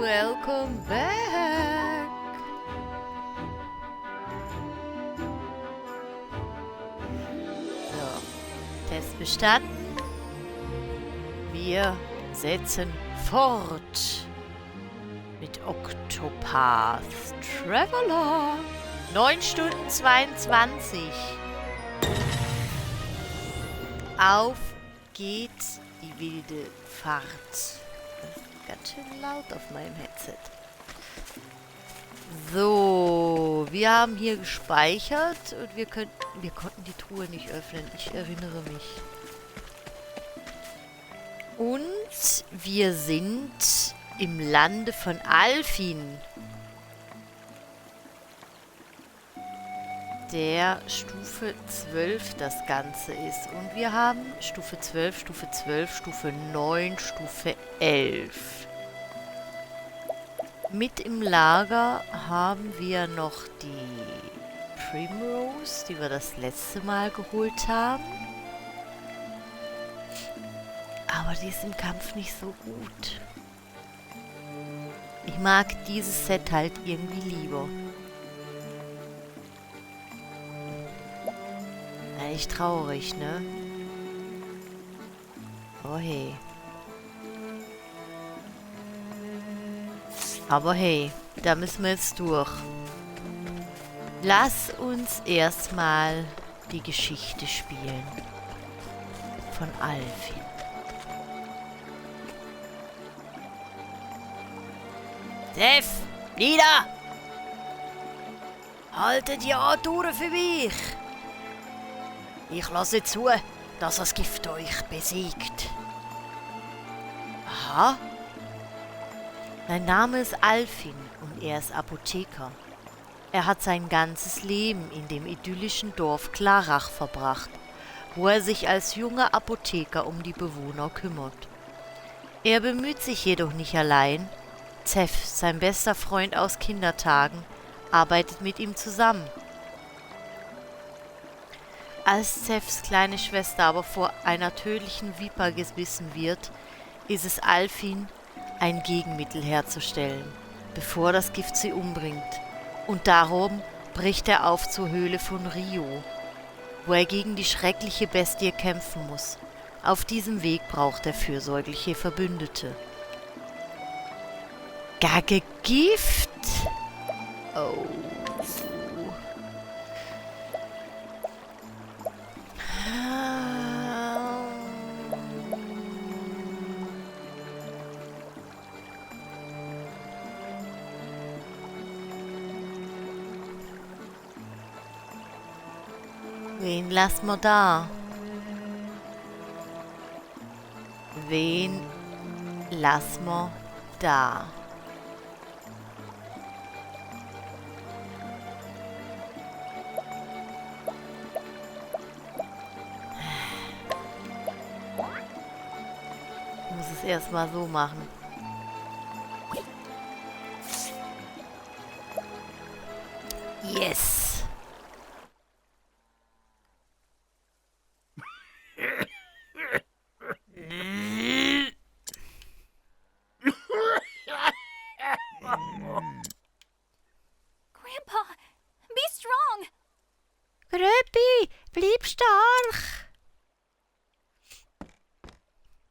Welcome back! So, Test bestanden. Wir setzen fort mit Octopath Traveler. 9 Stunden 22. Auf geht die wilde Fahrt. Das ist ganz schön laut auf meinem Headset. So, wir haben hier gespeichert und wir konnten die Truhe nicht öffnen. Ich erinnere mich. Und wir sind im Lande von Alfin, der Stufe 12 das Ganze ist. Und wir haben Stufe 12, Stufe 12, Stufe 9, Stufe 11. Mit im Lager haben wir noch die Primrose, die wir das letzte Mal geholt haben. Aber die ist im Kampf nicht so gut. Ich mag dieses Set halt irgendwie lieber. Eigentlich traurig, ne? Oh hey. Aber hey, da müssen wir jetzt durch. Lass uns erstmal die Geschichte spielen. Von Alfin. Sef, nieder! Haltet die Ohren für mich! Ich lasse zu, dass das Gift euch besiegt. Aha. Sein Name ist Alfin und er ist Apotheker. Er hat sein ganzes Leben in dem idyllischen Dorf Klarach verbracht, wo er sich als junger Apotheker um die Bewohner kümmert. Er bemüht sich jedoch nicht allein. Zef, sein bester Freund aus Kindertagen, arbeitet mit ihm zusammen. Als Zefs kleine Schwester aber vor einer tödlichen Viper gebissen wird, ist es Alfin, ein Gegenmittel herzustellen, bevor das Gift sie umbringt. Und darum bricht er auf zur Höhle von Rio, wo er gegen die schreckliche Bestie kämpfen muss. Auf diesem Weg braucht er fürsorgliche Verbündete. Gage Gift? Oh. Wen lassen wir da? Wen lassen wir da? Ich muss es erstmal so machen. Yes! Grandpa, be strong! Gröppi, bleib stark!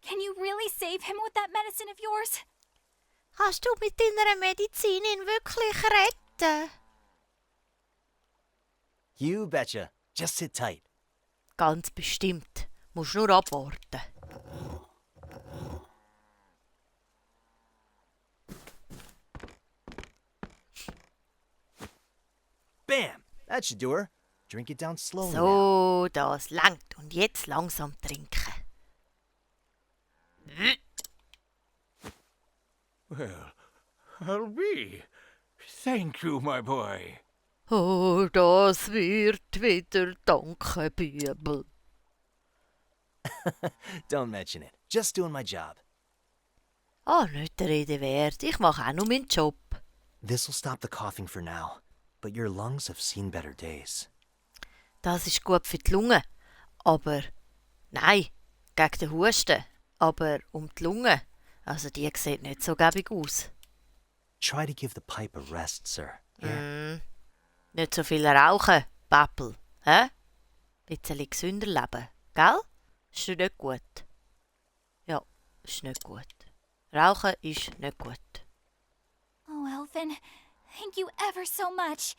Can you really save him with that medicine of yours? Kannst du mit deiner Medizin ihn wirklich retten? You betcha. Just sit tight. Ganz bestimmt. Musst nur abwarten. Bam! That should do her. Drink it down slowly now. So, das langt. Und jetzt langsam trinken. Well, I'll be. Thank you, my boy. Oh, das wird wieder danke, Bibel. Don't mention it. Just doing my job. Ah, nicht der Rede wert. Ich mache auch nur meinen Job. This'll stop the coughing for now, but your lungs have seen better days. Das ist gut für die Lunge. Aber, nein, gegen den Husten. Aber um die Lunge, also die sieht nicht so gäbig aus. Try to give the pipe a rest, sir. Here. Nicht so viel rauchen, Pappel. Hä? Bisschen gesünder leben, gell? Ist dir nicht gut? Ja, ist nicht gut. Rauchen ist nicht gut. Oh, Elfin, thank you ever so much.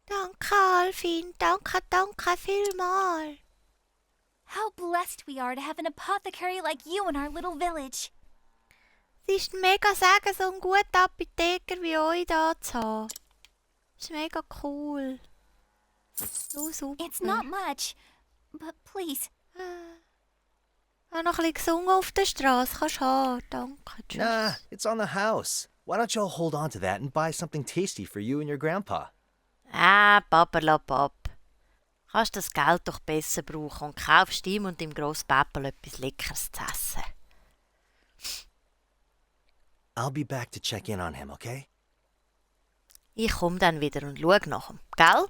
Danke, Alfin. Danke vielmal. How blessed we are to have an apothecary like you in our little village. Es ist mega sagen, so einen guten Apotheker wie euch da zu haben. Ist mega cool. So super. It's not much, but please, Ich habe noch ein bisschen gesungen auf der Straße. Kannst du haben. Danke. Tschüss. Nah, it's on the house. Why don't y'all hold on to that and buy something tasty for you and your grandpa? Paperlapap. Kannst das Geld doch besser brauchen und kaufst ihm und dem Grosspappel etwas Leckeres zu essen. I'll be back to check in on him, okay? Ich komm dann wieder und schau nach ihm, gell?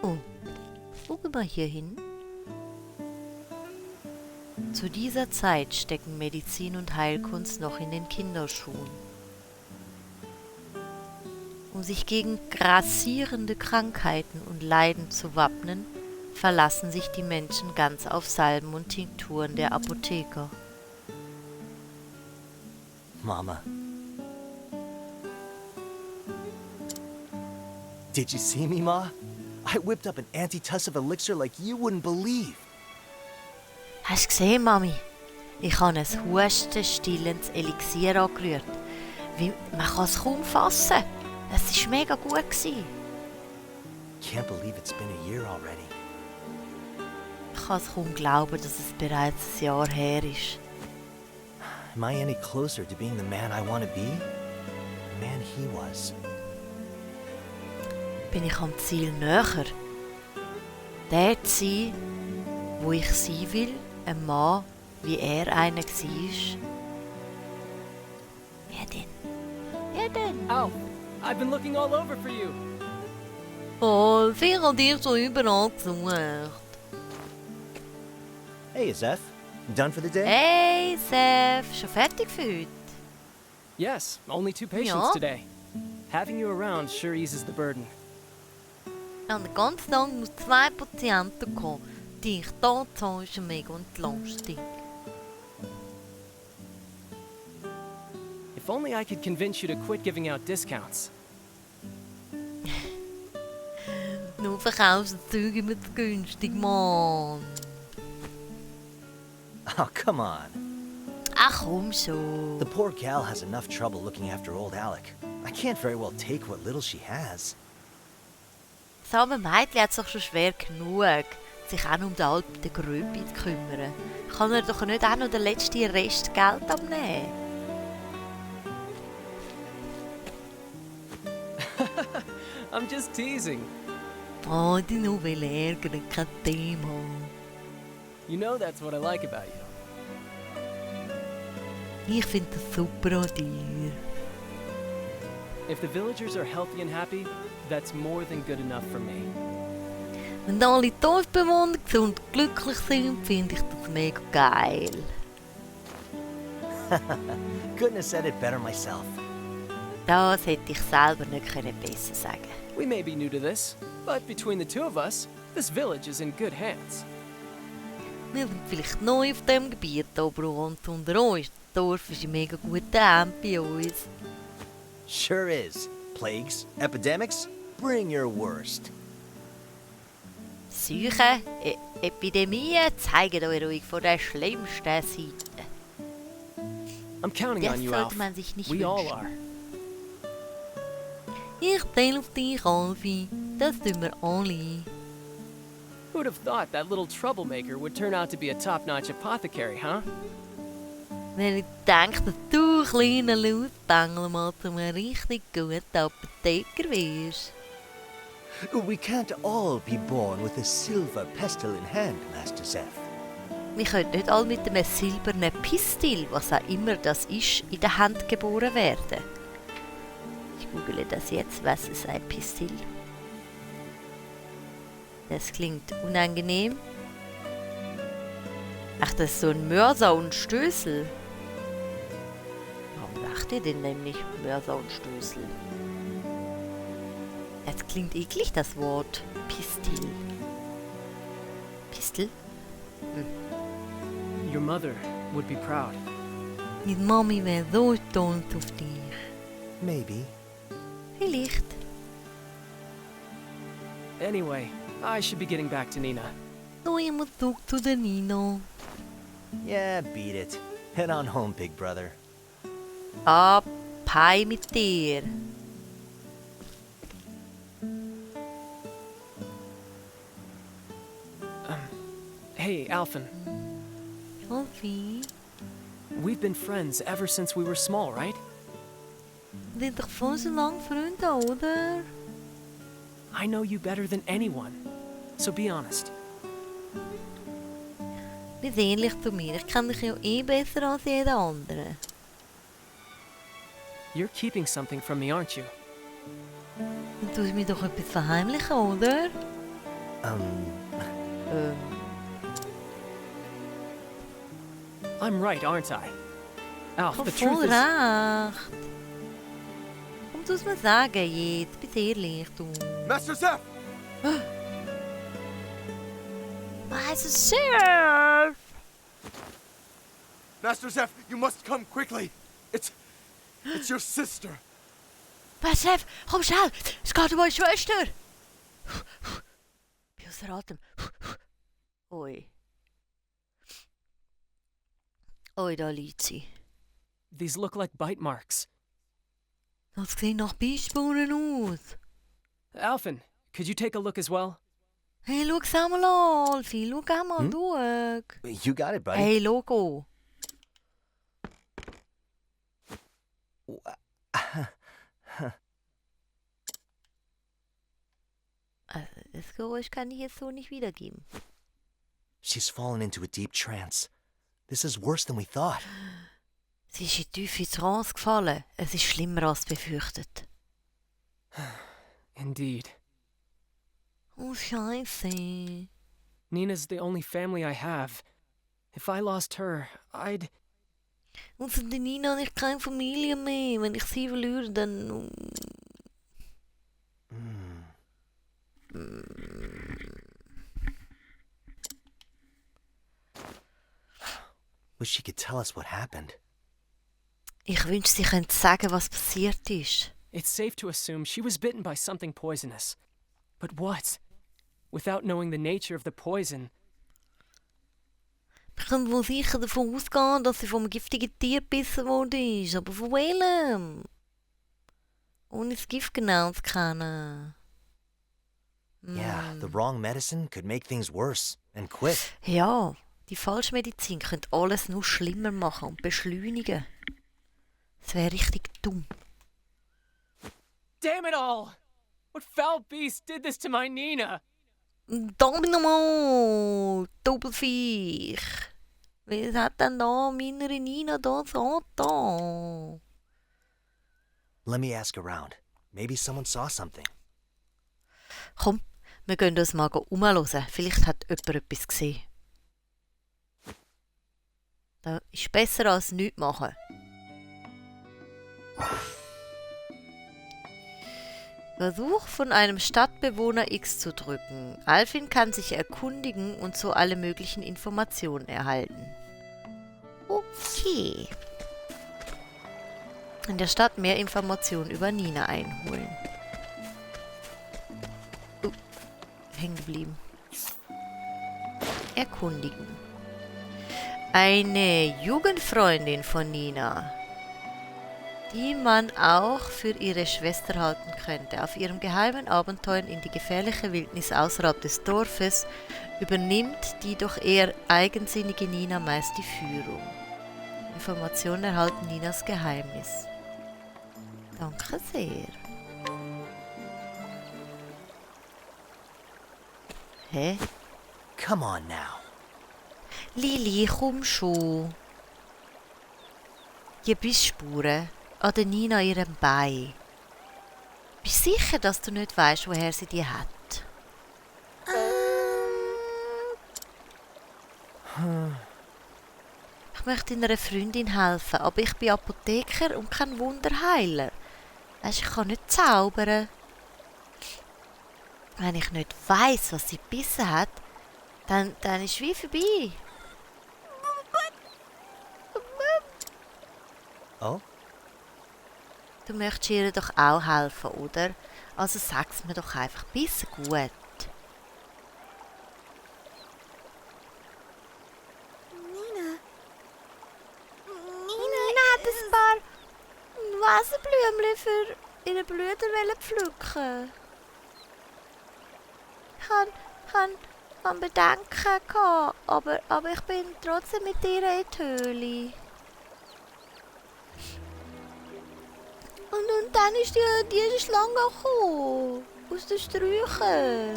Oh, schauen wir hier hin. Zu dieser Zeit stecken Medizin und Heilkunst noch in den Kinderschuhen. Um sich gegen grassierende Krankheiten und Leiden zu wappnen, verlassen sich die Menschen ganz auf Salben und Tinkturen der Apotheker. Mama. Did you see me, Ma? I whipped up an antitussive elixir like you wouldn't believe. Hast du gesehen, Mami? Ich habe ein hustenstillendes Elixier angerührt. Man kann es kaum fassen. Es war mega gut. Can't believe it's been a year already. Ich kann es kaum glauben, dass es bereits ein Jahr her ist. Am I any closer to being the man I want to be? The man he was. Bin ich am Ziel näher? Der zu sein, wo ich sein will, ein Mann, wie er einer war. Wer denn? Wer denn? Alf, I've been looking all over for you. Oh, ich habe dich so überall gesucht. Hey, Zeph. Done for the day? Hey, Seth, schon fertig für heute? Yes, only 2 patients Ja. today. Having you around sure eases the burden. Ich habe den ganzen Tag nur 2 Patienten gehabt. Die ich da zahle, ist mega entlastet. If only I could convince you to quit giving out discounts. Nur verkaufst du Zeug immer zu günstig, Mann. Oh, come on. Ach komm schon. The poor gal has enough trouble looking after old Alec. I can't very well take what little she has. Das arme Mädchen hat es doch schon schwer genug, sich auch noch um den alten Gröpi zu kümmern. Kann er doch nicht auch noch den letzten Rest Geld abnehmen? I'm just teasing. Oh, die Novelle ärgern, kein Thema. You know that's what I like about you. Ich finde das super an dir. If the villagers are healthy and happy, that's more than good enough for me. Wenn alle Dorfbewohner gesund und glücklich sind, finde ich das mega geil. Couldn't have said it better myself. Das hätte ich selber nicht besser sagen können. We may be new to this, but between the two of us, this village is in good hands. Wir sind vielleicht neu auf diesem Gebiet, aber unter uns, das Dorf ist in mega guten Händen bei uns. Sure is. Plagues, epidemics, bring your worst. Seuchen, Epidemien zeigen euch ruhig von der schlimmsten Seite. I'm counting Das on you, sollte Alf. man sich nicht We all wünschen. are. Ich zähle auf dich, Alfie. Das tun wir alle. Who would have thought that little troublemaker would turn out to be a top-notch apothecary, huh? Wenn ich denke, dass du, kleiner Lausbengel, mal zu einem richtig guten Apotheker wirst. We can't all be born with a silver pestle in hand, Master Zeph. Wir können nicht alle mit einem silbernen Pistil, was auch immer das ist, in der Hand geboren werden. Ich google das jetzt, was ist ein Pistil? Das klingt unangenehm, Ach, das ist so ein Mörser und Stößel. Warum sagt ihr denn nämlich Mörser und Stößel? Das klingt eklig, das Wort. Pistil. Pistel? Your mother would be proud. Die Mami wäre so stolz auf dich. Maybe. Vielleicht. Anyway, I should be getting back to Nina. So, ich muss zurück zu der Nina. Yeah, beat it. Head on home, big brother. Ab, Pai mit dir. Hey, Alphen. Sophie, We've been friends ever since we were small, right? wir sind doch voll so lang Freunde, oder? I know you better than anyone. So be honest. Bist ähnlich zu mir. Ich kenne dich ja eh besser als jeder andere. You're keeping something from me, aren't you? Du tust mir doch etwas verheimlichen, oder? I'm right, aren't I? Alf, Komm, the voll truth is... recht. Komm, du mir sagen jetzt. Bist ehrlich, du. Master Zeph! Was ist Chef? Master Zeph, you must come quickly. It's your sister. Was, Chef? Komm schnell. Es geht um meine Schwester. Bin außer Atem. Oi. Oi, da liegt sie. These look like bite marks. Das sieht nach Bissspuren aus. Alphen, could you take a look as well? Hey, schau mal an, Alfie. Schau auch mal, schau. You got it, buddy. Hey, Logo. Also, das Geräusch kann ich jetzt so nicht wiedergeben. She's fallen into a deep trance. This is worse than we thought. Sie ist in tiefe Trance gefallen. Es ist schlimmer als befürchtet. Indeed. Oh, Scheiße. Nina's the only family I have. If I lost her, I'd... Und die Nina und ich keine Familie mehr. Wenn ich sie verliere, dann... Wish she could tell us what happened. Ich wünschte, sie könnte sagen, was passiert ist. It's safe to assume she was bitten by something poisonous. But what? Without knowing the nature of the poison, Wir können wohl sicher davon ausgehen, dass sie vom giftigen Tier gebissen wurde. Aber von welchem? Ohne das Gift genau zu kennen. Yeah, the wrong medicine could make things worse, and quick. Ja, die Falschmedizin könnte alles nur schlimmer machen und beschleunigen. Das wäre richtig dumm. damn it all! What foul beast did this to my Nina? Verdammt nochmal, Doppelviech. Was hat denn da meine Nina da getan? Let me ask around. Maybe someone saw something. Komm, wir gehen uns mal umhören. Vielleicht hat jemand etwas gesehen. Das ist besser als nichts machen. Versuch von einem Stadtbewohner X zu drücken. Alfin kann sich erkundigen und so alle möglichen Informationen erhalten. Okay. In der Stadt mehr Informationen über Nina einholen. Hängen geblieben. Erkundigen. Eine Jugendfreundin von Nina, die man auch für ihre Schwester halten könnte. Auf ihrem geheimen Abenteuer in die gefährliche Wildnis außerhalb des Dorfes übernimmt die doch eher eigensinnige Nina meist die Führung. Informationen erhalten Ninas Geheimnis. Danke sehr. Hä? Come on now. Lili, komm schon. Die Bissspuren an der Nina ihrem Bein. Bist du sicher, dass du nicht weißt, woher sie die hat? Ich möchte einer Freundin helfen, aber ich bin Apotheker und kein Wunderheiler. Weisst, ich kann nicht zaubern. Wenn ich nicht weiss, was sie gebissen hat, dann ist es wie vorbei. Oh? Du möchtest ihr doch auch helfen, oder? Also sag's mir doch einfach bis gut. Nina. Nina hat ein paar Wesenblümchen für ihre Blüten pflücken. Ich hatte Bedenken, aber ich bin trotzdem mit ihr in die Höhle. Und dann ist die Schlange gekommen. Aus den Sträuchern.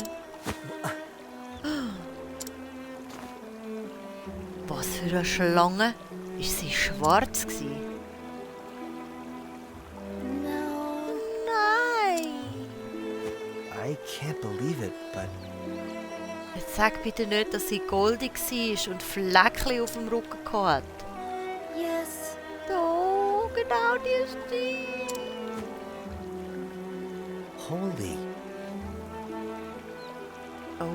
Was für eine Schlange? Ist sie schwarz gewesen? No. Nein! I can't believe it, but Jetzt sag bitte nicht, dass sie goldig war und Fleckchen auf dem Rücken hatte. Yes. Da, genau die ist die. holy. Oh,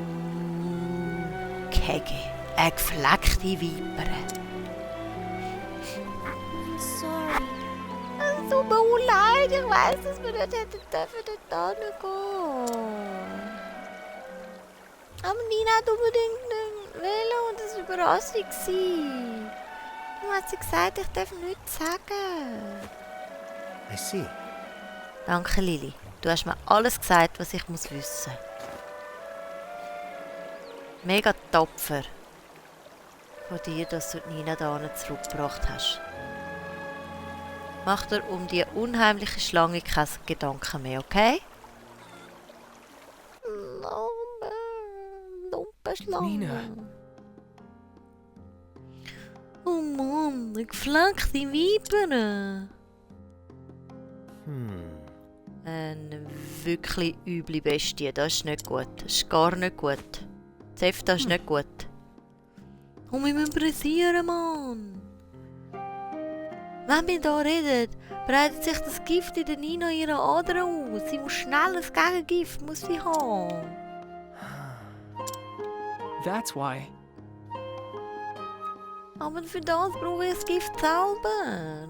Kegge, eine gefleckte Viper. I'm sorry. Es tut mir auch leid, ich weiss, dass wir nicht hätten dürfen dort hingehen. Aber Nina hat unbedingt nicht wollen und es war Überraschung. Du hast sie gesagt, ich darf nichts sagen. I see. Danke, Lili. Du hast mir alles gesagt, was ich wissen muss. Mega tapfer von dir, dass du Nina da zurückgebracht hast. Mach dir um die unheimliche Schlange keine Gedanken mehr, okay? Dumpe Schlange. Nina. Oh Mann, eine gefleckte Viper. Eine wirklich üble Bestie, das ist nicht gut. Das ist gar nicht gut. Zef, das ist nicht gut. Und wir müssen pressieren, Mann. Wenn wir hier reden, breitet sich das Gift in der Nina ihrer Adern aus. Sie muss schnell ein Gegengift muss sie haben. That's why. Aber für das brauche ich das Gift selber.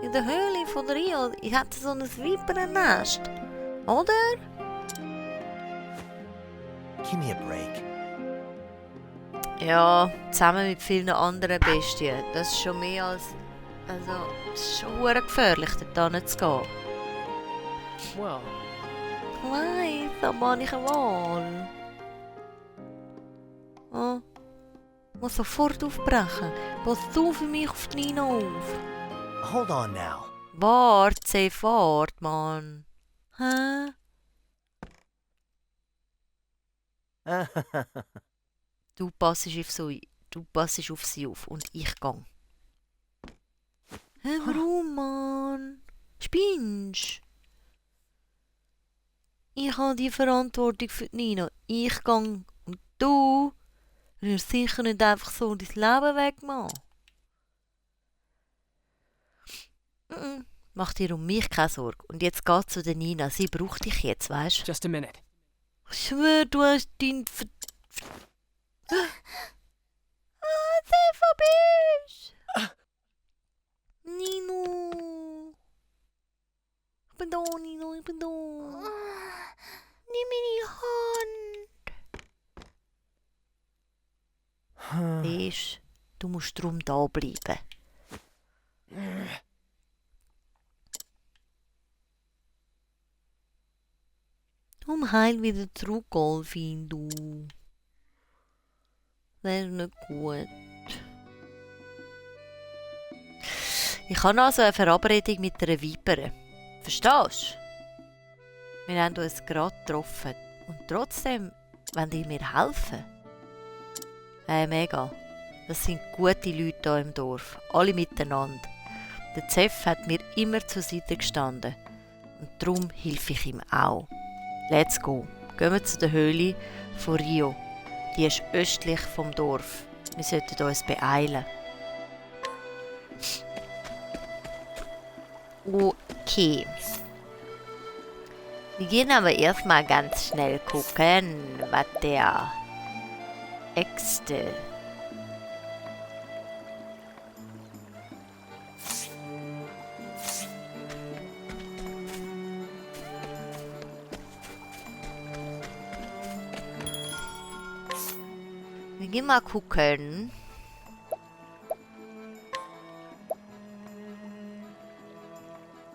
In der Höhle von Rio hat sie so ein Vipernest. Oder? Give me a break. Ja, zusammen mit vielen anderen Bestien. Das ist schon mehr als... Also, es ist schon verdammt gefährlich, dort hinzugehen. Well, Ich weiss, aber habe ich eine Wahl. Oh, ich muss sofort aufbrechen. Pass du für mich auf die Nina auf. Hold on now. Wart, Sef, wart, Mann. Hä? Du passest auf sie auf und ich gang. Hä, warum, Mann? Spinnst? Ich habe die Verantwortung für die Nina. Ich gang und du wirst sicher nicht einfach so dein Leben wegmachen. Mach dir um mich keine Sorge. Und jetzt geh zu der Nina. Sie braucht dich jetzt, weißt du? just a minute. Ich schwör, du hast dein... Sefa bist! Nino! Ich bin da, Nino, ich bin da. Nimm meine Hand. Siehst, du musst drum da bleiben. Heil wieder zurück, Golfin, du. Das ist nicht gut. Ich habe also eine Verabredung mit einer Viper. Verstehst du? Wir haben uns gerade getroffen. Und trotzdem wollen die mir helfen. Hey, mega. Das sind gute Leute hier im Dorf. Alle miteinander. Der Zef hat mir immer zur Seite gestanden. Und darum helfe ich ihm auch. Let's go. Gehen wir zu der Höhle von Rio. Die ist östlich vom Dorf. Wir sollten uns beeilen. Okay. Wir gehen aber erstmal ganz schnell gucken, was der Äxte. Wir gehen mal gucken.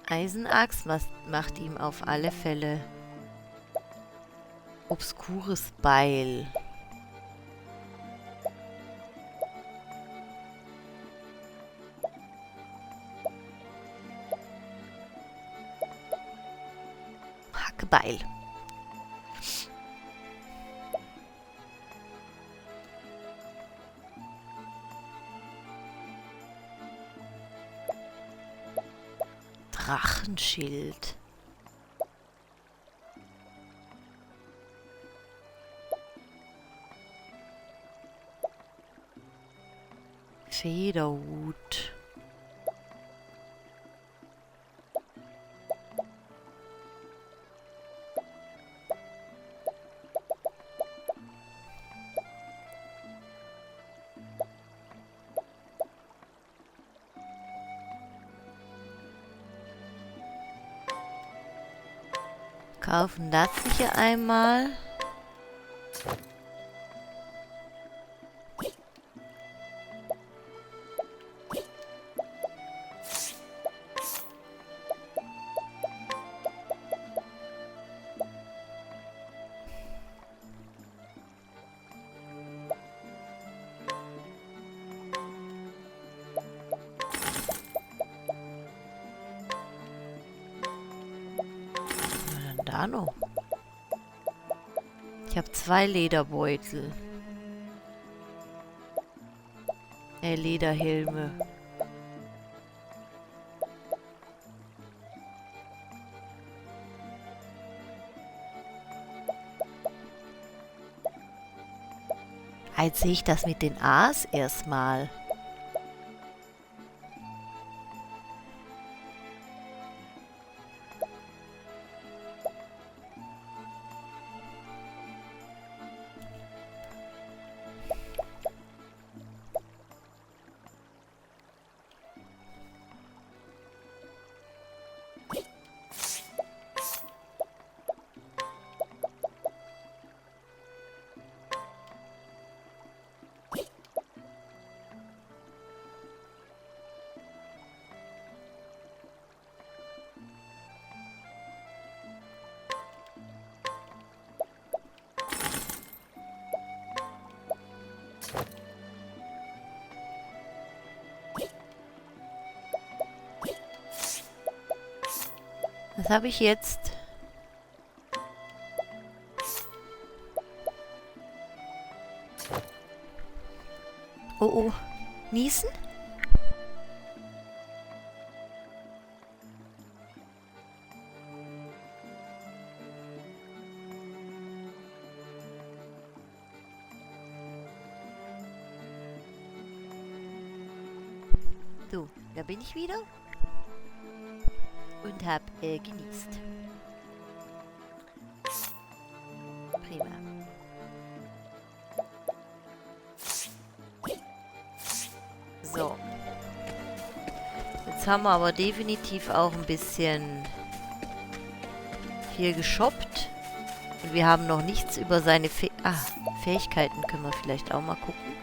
Eisenachs macht ihm auf alle Fälle obskures Beil. Hackebeil. Drachenschild. Federhut. Kaufen das hier einmal. Dano. Ich habe 2 Lederbeutel. Lederhelme. Jetzt sehe ich das mit den A's erstmal. Was habe ich jetzt? Oh oh. Niesen? So, da bin ich wieder. Und hab genießt. Prima. So. Jetzt haben wir aber definitiv auch ein bisschen hier geshoppt. Und wir haben noch nichts über seine Fähigkeiten können wir vielleicht auch mal gucken.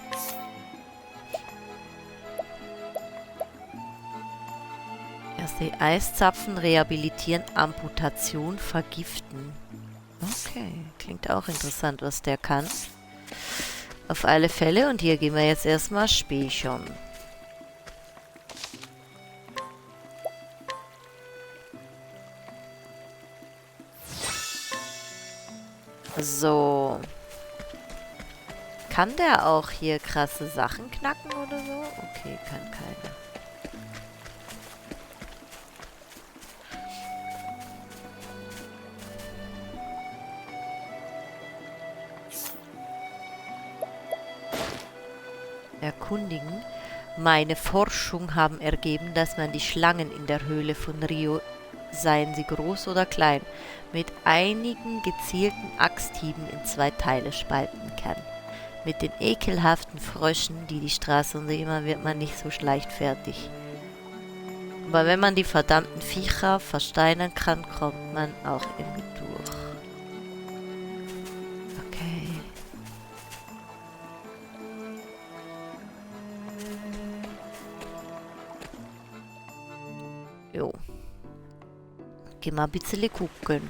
Erste Eiszapfen, rehabilitieren, Amputation, vergiften. Okay, klingt auch interessant, was der kann. Auf alle Fälle. Und hier gehen wir jetzt erstmal speichern. So. Kann der auch hier krasse Sachen knacken oder so? Okay, kann keiner. Erkundigen. Meine Forschungen haben ergeben, dass man die Schlangen in der Höhle von Rio, seien sie groß oder klein, mit einigen gezielten Axthieben in 2 Teile spalten kann. Mit den ekelhaften Fröschen, die die Straße immer, wird man nicht so leicht fertig. Aber wenn man die verdammten Viecher versteinern kann, kommt man auch irgendwie durch. Okay. Jo. Geh mal ein bisschen gucken.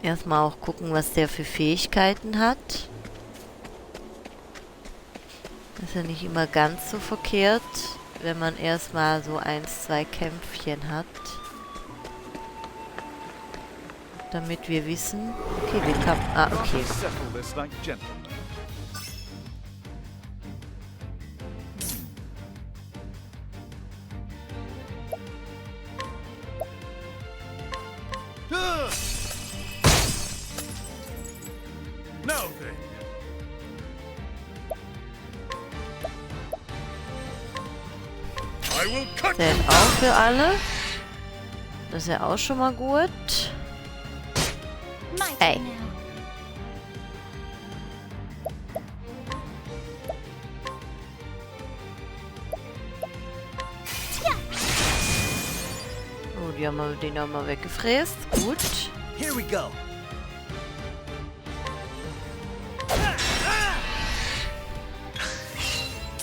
Erstmal auch gucken, was der für Fähigkeiten hat. Das ist ja nicht immer ganz so verkehrt, wenn man erstmal so 1, 2 Kämpfchen hat. Damit wir wissen... Okay, wir kamen... Ah, okay. Now then. I will cut Zählt auch für alle. Das ist ja auch schon mal gut. My Hey. turn now. Oh, den haben wir weggefräst. Gut. Here we go.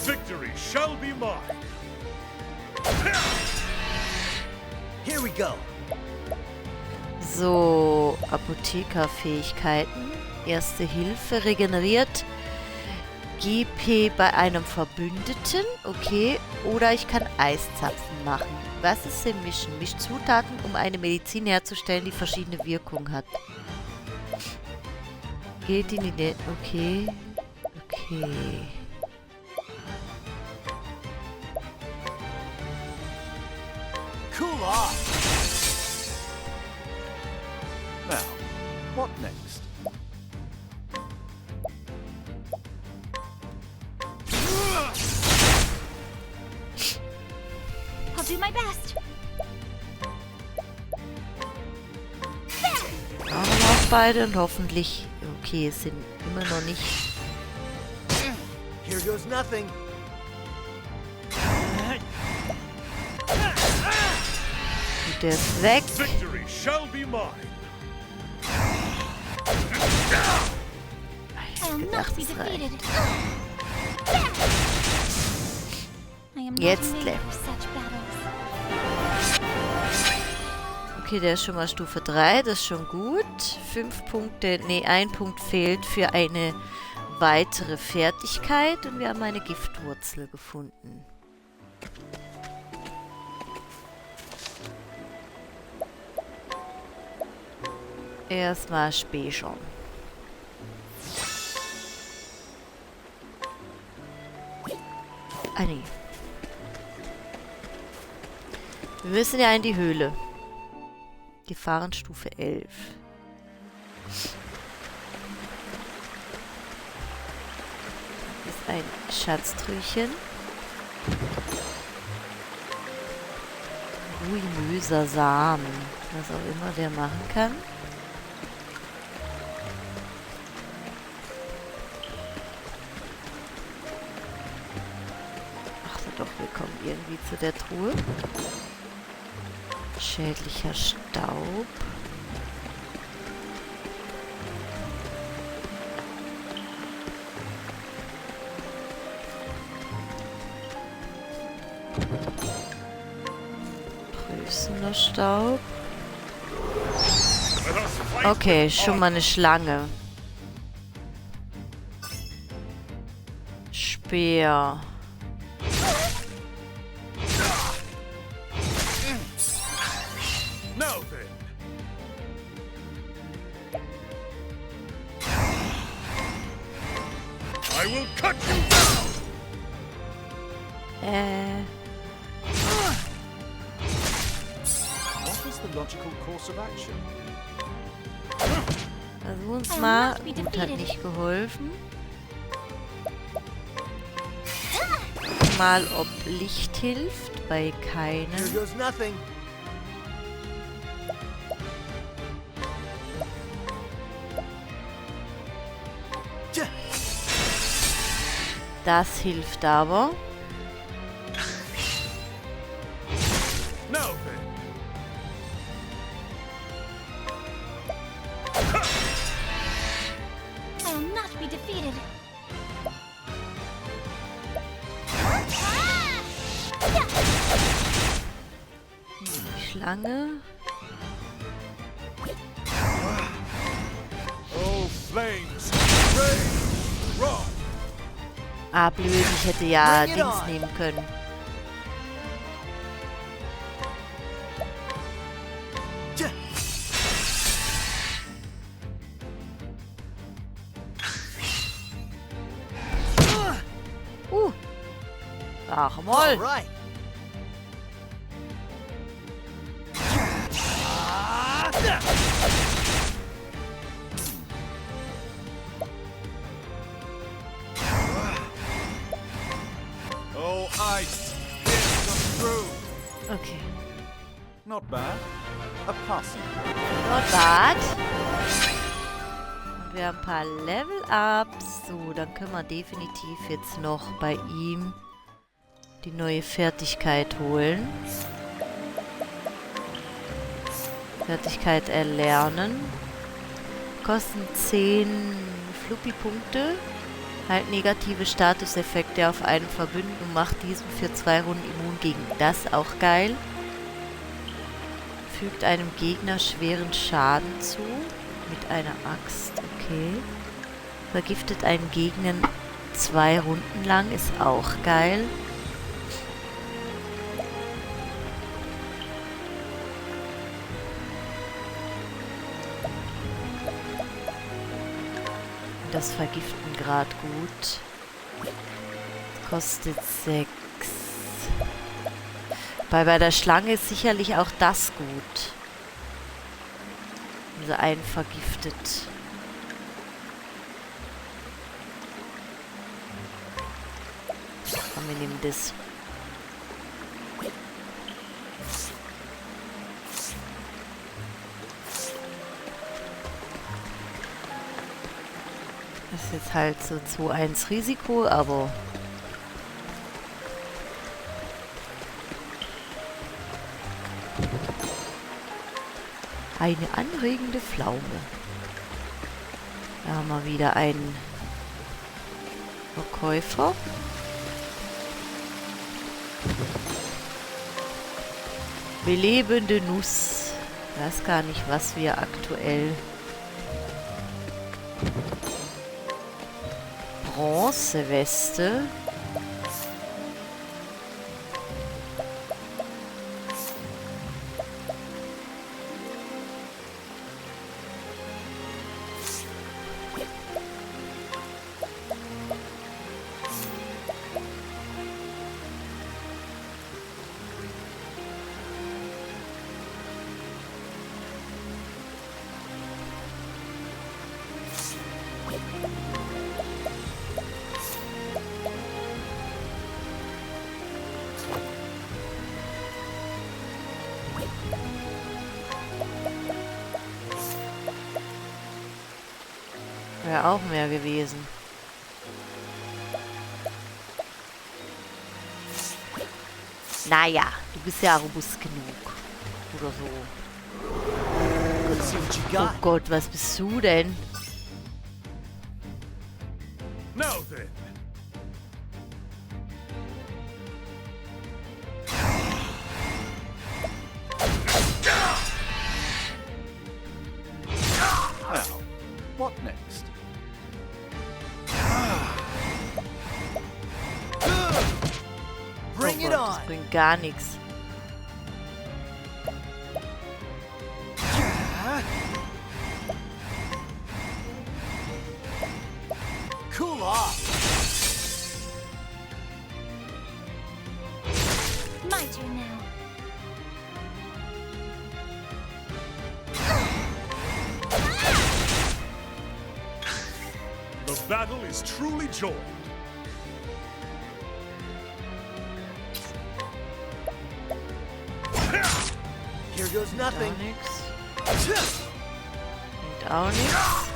victory shall be mine. Here we go. So, Apothekerfähigkeiten. Erste Hilfe regeneriert GP bei einem Verbündeten. Okay. Oder ich kann Eiszapfen machen. Was ist denn Mischen? Mischt Zutaten, um eine Medizin herzustellen, die verschiedene Wirkungen hat. Geht in die... Okay. Okay. Cool off. Now, what next? I'll do my best. Auch noch auf beide und hoffentlich... Okay, es sind immer noch nicht... Here goes nothing. Gut, der ist weg. Victory shall be mine. I'll not be defeated. I am not Jetzt made left. for such battles. Okay, der ist schon mal Stufe 3, das ist schon gut. 5 Punkte, nee, 1 Punkt fehlt für eine weitere Fertigkeit und wir haben eine Giftwurzel gefunden. Erstmal speichern. Ah, nee. Wir müssen ja in die Höhle. Gefahrenstufe 11. Ist ein Schatztruchen. Ruinöser Samen. Was auch immer der machen kann. Ach doch, wir kommen irgendwie zu der Truhe. Schädlicher Staub. Prüßender Staub. Okay, schon mal eine Schlange. Speer. Now then. I will cut you down. What is the logical course of action? Versuchen es mal. Gut, hat nicht geholfen. mal, ob Licht hilft. Bei Here keinem. goes nothing. Tja. Das hilft aber. Now then. I will not be defeated. Die Schlange. Oh, flames. Rain. Wrong. Ah, blöd, ich hätte ja Bring it Dings on. nehmen können. Tja. Ach mal. Right. Oh, ice. Yes, come through. Okay. Not bad. A passing. Not bad. Und wir haben ein paar Level-Ups. So, dann können wir definitiv jetzt noch bei ihm die neue Fertigkeit holen. Fertigkeit erlernen. Kosten 10 Fluppy-Punkte. Halt negative Statuseffekte auf einen Verbündeten und macht diesen für 2 Runden immun gegen das. Auch geil. Fügt einem Gegner schweren Schaden zu. Mit einer Axt. Okay. Vergiftet einen Gegner 2 Runden lang. Ist auch geil. Das Vergiften gerade gut. Kostet 6. Bei der Schlange ist sicherlich auch das gut. Also einen vergiftet. Komm, wir nehmen das. Das ist jetzt halt so 2-1 Risiko, aber eine anregende Pflaume. Da haben wir wieder einen Verkäufer. Belebende Nuss. Ich weiß gar nicht, was wir aktuell... Bronzeweste. Wäre auch mehr gewesen. Naja, du bist ja robust genug. Oder so. Let's see what you Oh got. Gott, was bist du denn? Now then. Now, what next? Bring Oh it Gott, on. das bringt gar nichts. Cool off. My turn now. The battle is truly joined. goes Auch nothing. nix. Und auch nix.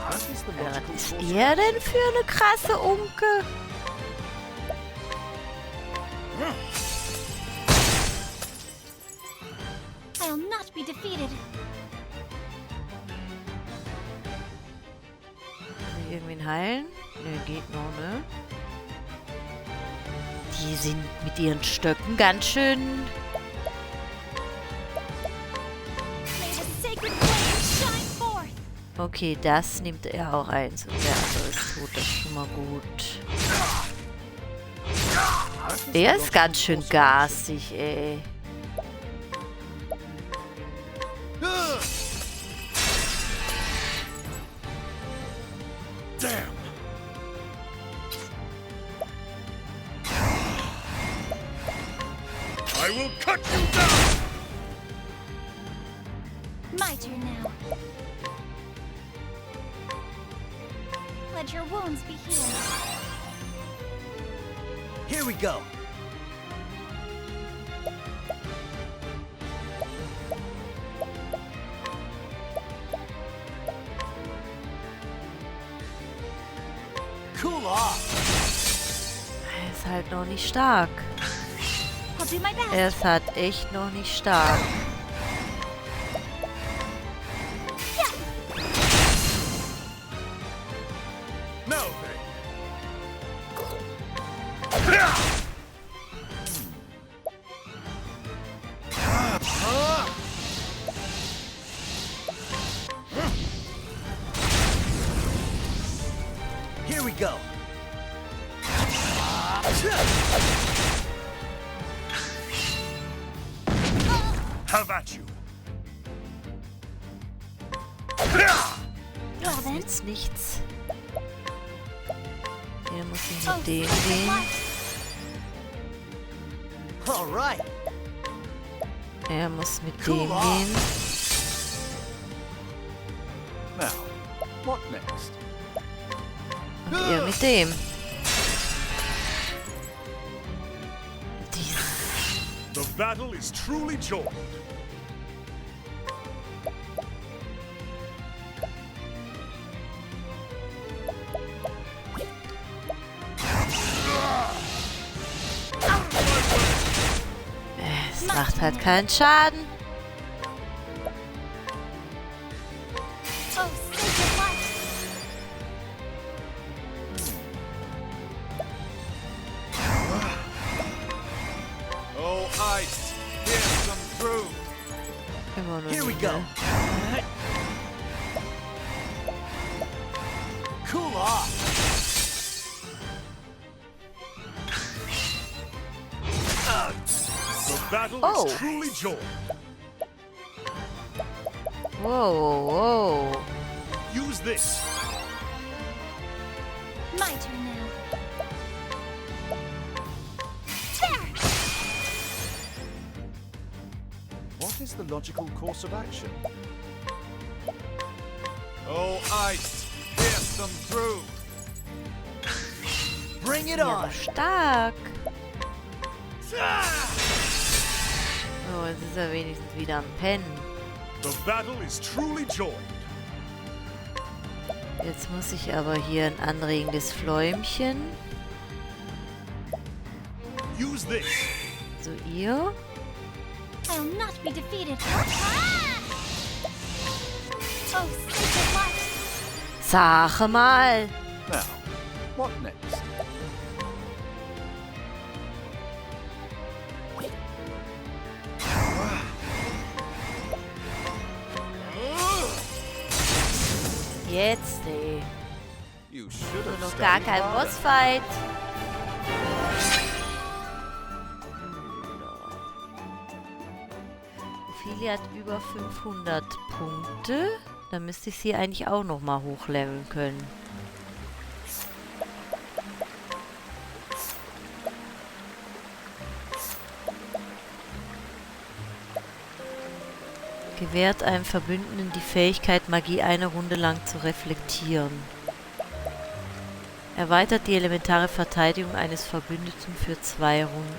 What is the Ja, logical was ist course? er denn für eine krasse Unke? I'll not be defeated. Kann ich irgendwen heilen? Ne, geht noch, ne? Die sind mit ihren Stöcken ganz schön... May the sacred flame shine forth. Okay, das nimmt er auch eins. Und der andere ist tot, das ist schon mal gut. What is the Der ist logical ganz schön course of action? garstig, ey. Damn! I will cut you down! My turn now. Let your wounds be healed. Here we go. Cool off. Er ist halt noch nicht stark. I'll do my best. Er ist halt echt noch nicht stark. No, thank Here we go. Have at you! Well then. Jetzt nichts. Er muss nicht Oh, mit dem sacred gehen. light. All right. Er muss mit Cool dem off. gehen. Now, what next? Und er mit dem. Dies. The battle is truly joined. Es macht halt keinen Schaden. Oh, sacred light. Oh, ice, pierce them through. Immer noch Here we nicht, go. ne? Cool off. The battle Oh. is truly joined. Wow, wow. Use this. My turn now. There! What is the logical course of action? Oh, ice, pierce them through. Bring it Ja, on. aber stark. So, jetzt ist er wenigstens wieder am Pennen. The battle is truly joined. Jetzt muss ich aber hier ein anregendes Fläumchen. Use this. So, ihr. I'll not be defeated. Ah! Oh, sacred light. Sache mal. Now, what next? Jetzt, ey. You should Nur have noch gar studied kein harder. Bossfight. Ophelia hat über 500 Punkte. Dann müsste ich sie eigentlich auch noch mal hochleveln können. Gewährt einem Verbündeten die Fähigkeit, Magie eine Runde lang zu reflektieren. Erweitert die elementare Verteidigung eines Verbündeten für 2 Runden.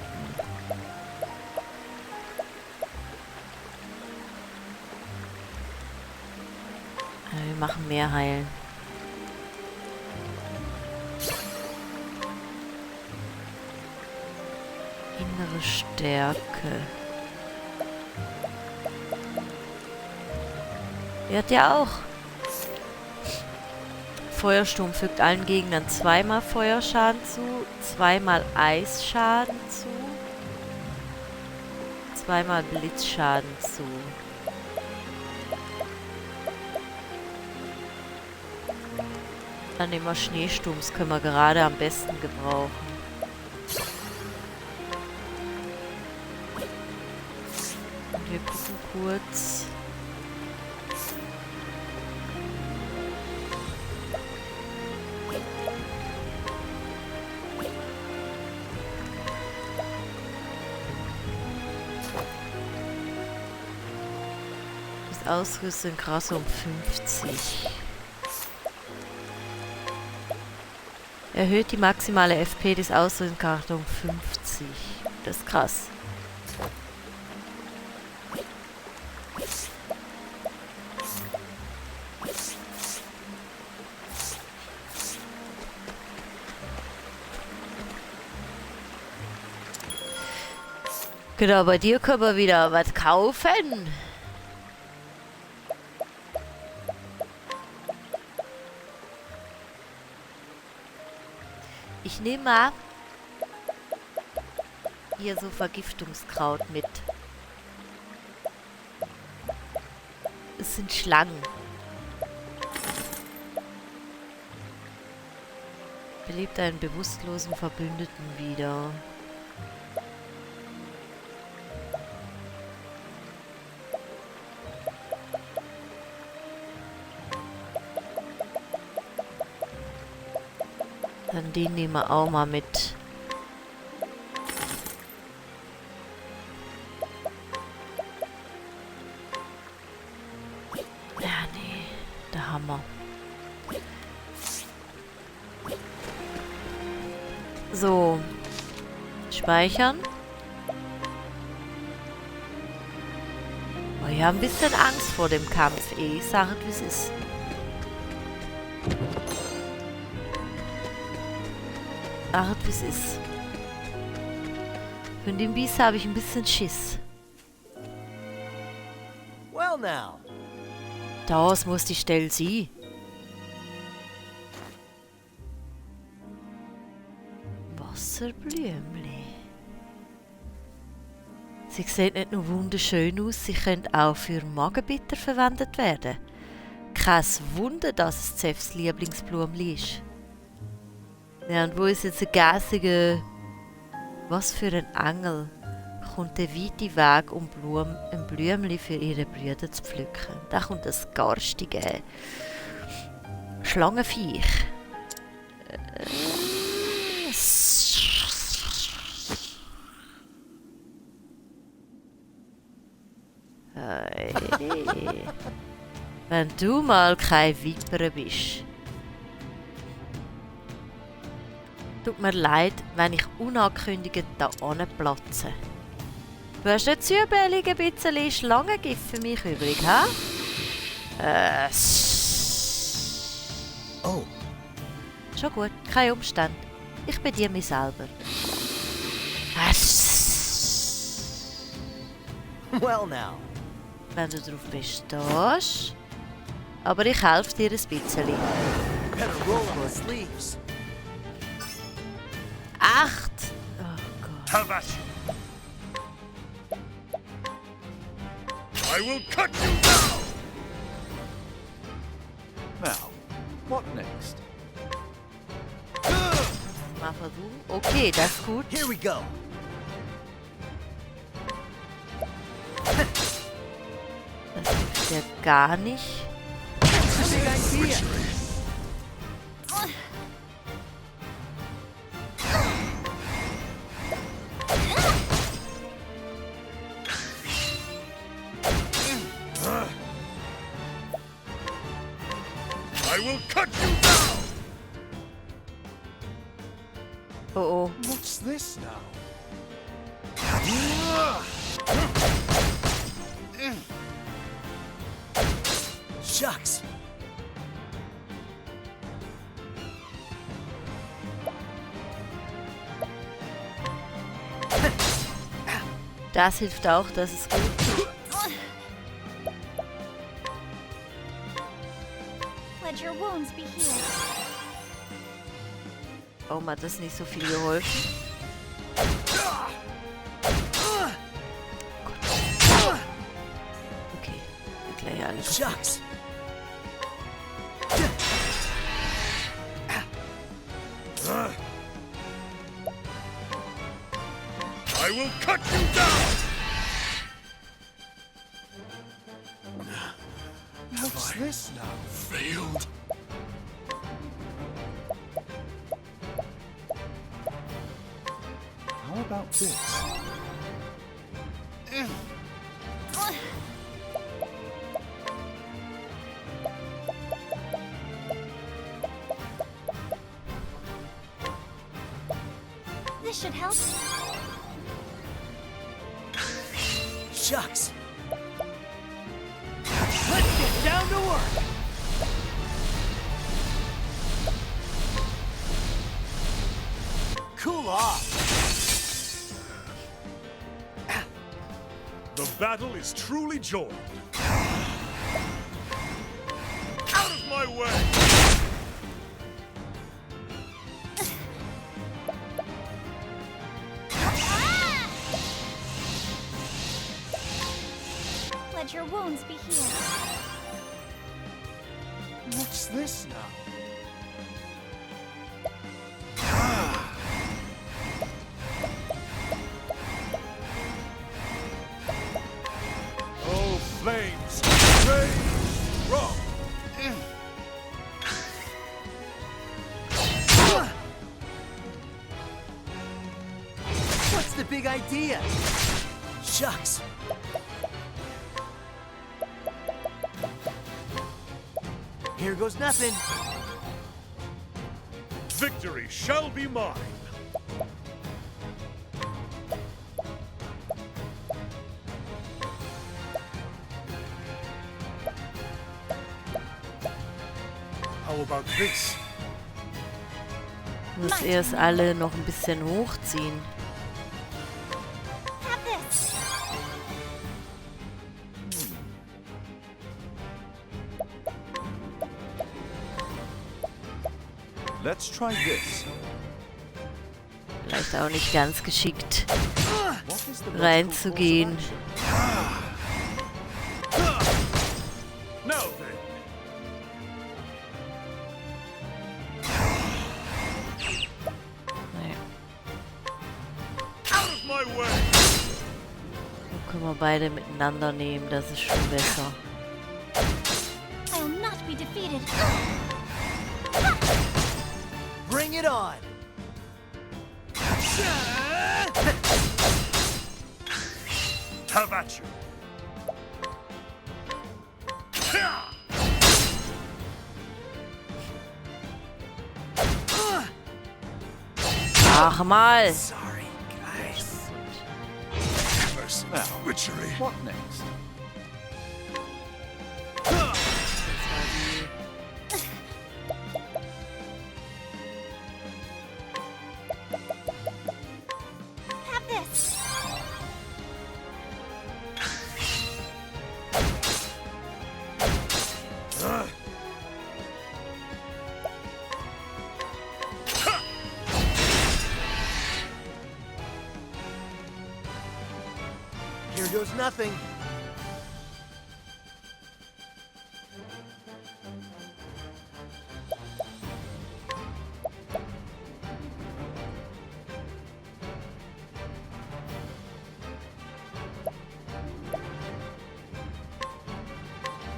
Wir machen mehr heilen. Innere Stärke. Er hat ja auch. Feuersturm fügt allen Gegnern 2-mal Feuerschaden zu, 2-mal Eisschaden zu, 2-mal Blitzschaden zu. Dann nehmen wir Schneesturms, können wir gerade am besten gebrauchen. Und wir gucken kurz. Das Ausrüsten krass um 50. Erhöht die maximale FP des Ausrüstungscharakters um 50. Das ist krass. Genau, bei dir können wir wieder was kaufen. Ich nehme mal hier so Vergiftungskraut mit. Es sind Schlangen. Belebt einen bewusstlosen Verbündeten wieder. Dann den nehmen wir auch mal mit. Ja, nee. Der Hammer. So. Speichern. Oh, ich habe ein bisschen Angst vor dem Kampf. Ich sage es, wie es ist. Ach, wie es ist. Von dem Biest habe ich ein bisschen Schiss. Well now. Das muss die Stelle sein. Wasserblümli. Sie sehen nicht nur wunderschön aus, sie können auch für Magenbitter verwendet werden. Kein Wunder, dass es Zefs Lieblingsblümli ist. Ja, und wo ist jetzt ein gäsiger... Was für ein Engel kommt der weite Weg, um ein Blümchen für ihre Brüder zu pflücken. Da kommt das garstige Schlangenviech. Hey. Wenn du mal kein Viper bist. Tut mir leid, wenn ich unangekündigt da platze. Du hast nicht zufällig ein bisschen Schlangengift für mich übrig, ha? Oh, Schon gut, kein Umstand. Ich bediene mich selber. well now. Wenn du darauf bestehst. Aber ich helfe dir ein bisschen. Better roll up the sleeves. 8! Oh Gott. Tavash! I will cut you down! Now, what next? Mal versuchen. Okay, das ist gut. Here we go. Das hilft ja gar nicht. I will cut you down! Oh oh. What's this now? Shucks. Das hilft auch, das ist gut. Let your wounds be healed. Warum hat das nicht so viel geholfen? Okay, gleich alles. Shucks! I will cut you down! What's this now? Failed? How about this? This should help. Shucks! Let's get down to work! Cool off! The battle is truly joined. Out of my way! Let your wounds be healed. What's this now? Oh, flames! Raise wrong! What's the big idea? Shucks! Here goes nothing. Victory shall be mine! How about this? Muss erst alle noch ein bisschen hochziehen. Have this. Let's try this. Vielleicht auch nicht ganz geschickt What is the logical reinzugehen. course of action? Now then! Naja, Out of my way! dann können wir beide miteinander nehmen, das ist schon besser. I'll not be defeated. Bring it on! Have at you! Ach mal! Sorry, guys. Merciless witchery! What next? Have this. Here goes nothing.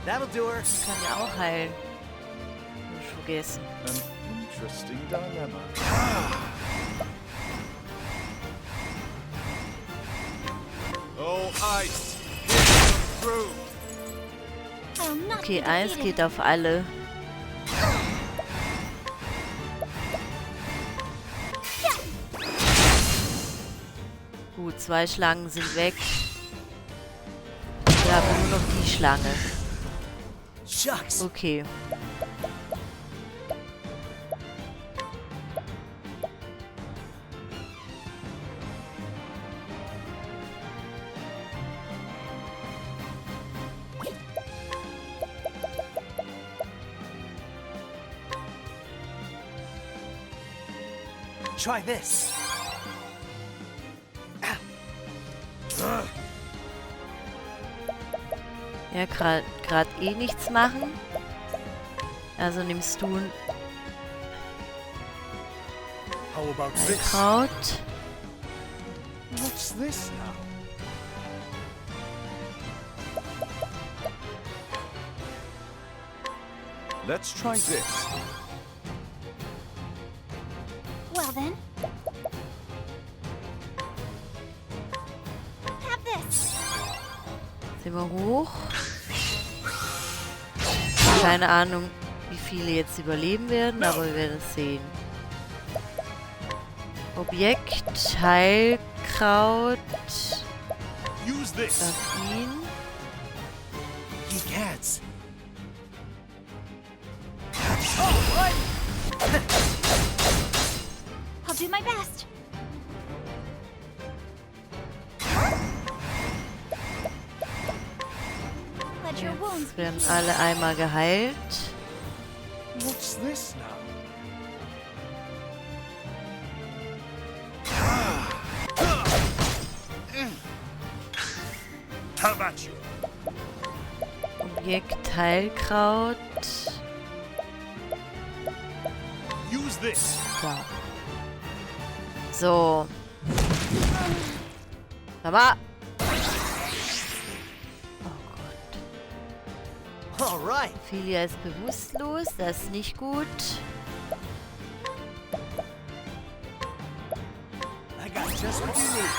That'll do her. Kann ja auch heilen. Hab ich vergessen. An interesting dilemma. Oh, ice! Hit through! I'll not Okay, be eins defeated. geht auf alle. Gut, 2 Schlangen sind weg. Wir haben nur noch die Schlange. Shucks. Okay. Try this. Ja, grad eh nichts machen. Also nimmst du ein How about this? Kraut. What's this now? Let's try this. Well then. Have this. Sehen wir hoch. Keine Ahnung, wie viele jetzt überleben werden, aber wir werden es sehen. Objekt, Heilkraut, Use this. Saphir. He gets. I'll do my best. Let your wounds Jetzt werden alle einmal geheilt. What's this now? How about you? Objekt, Heilkraut. Use this. Da. So. Sag mal. Oh Gott. All right. Filia ist bewusstlos, das ist nicht gut. I got just what you need.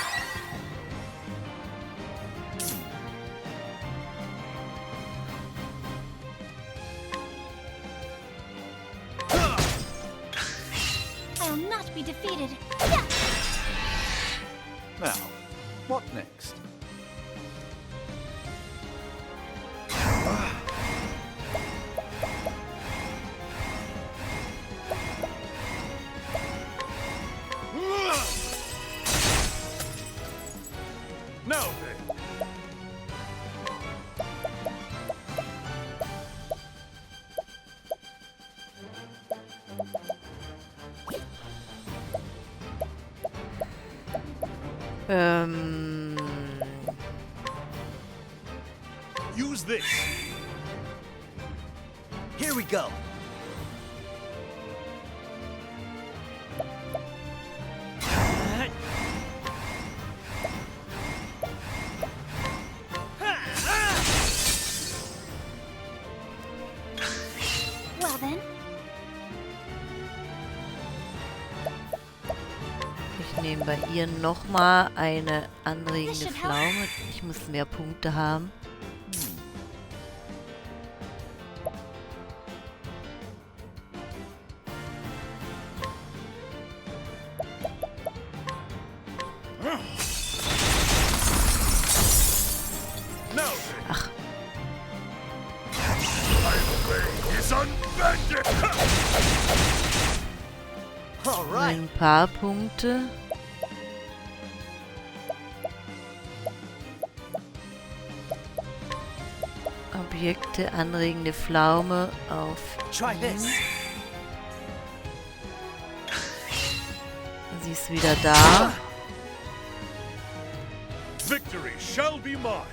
I'll not be defeated. Now, what next? Now then. Use this. Here we go. Well then. Ich nehme bei ihr nochmal eine anregende Pflaume. Ich muss mehr Punkte haben. Now then. Ach, Is unbended. All right. ein paar Punkte. Objekte, anregende Pflaume auf Try this. Sie ist wieder da. Victory shall be mine.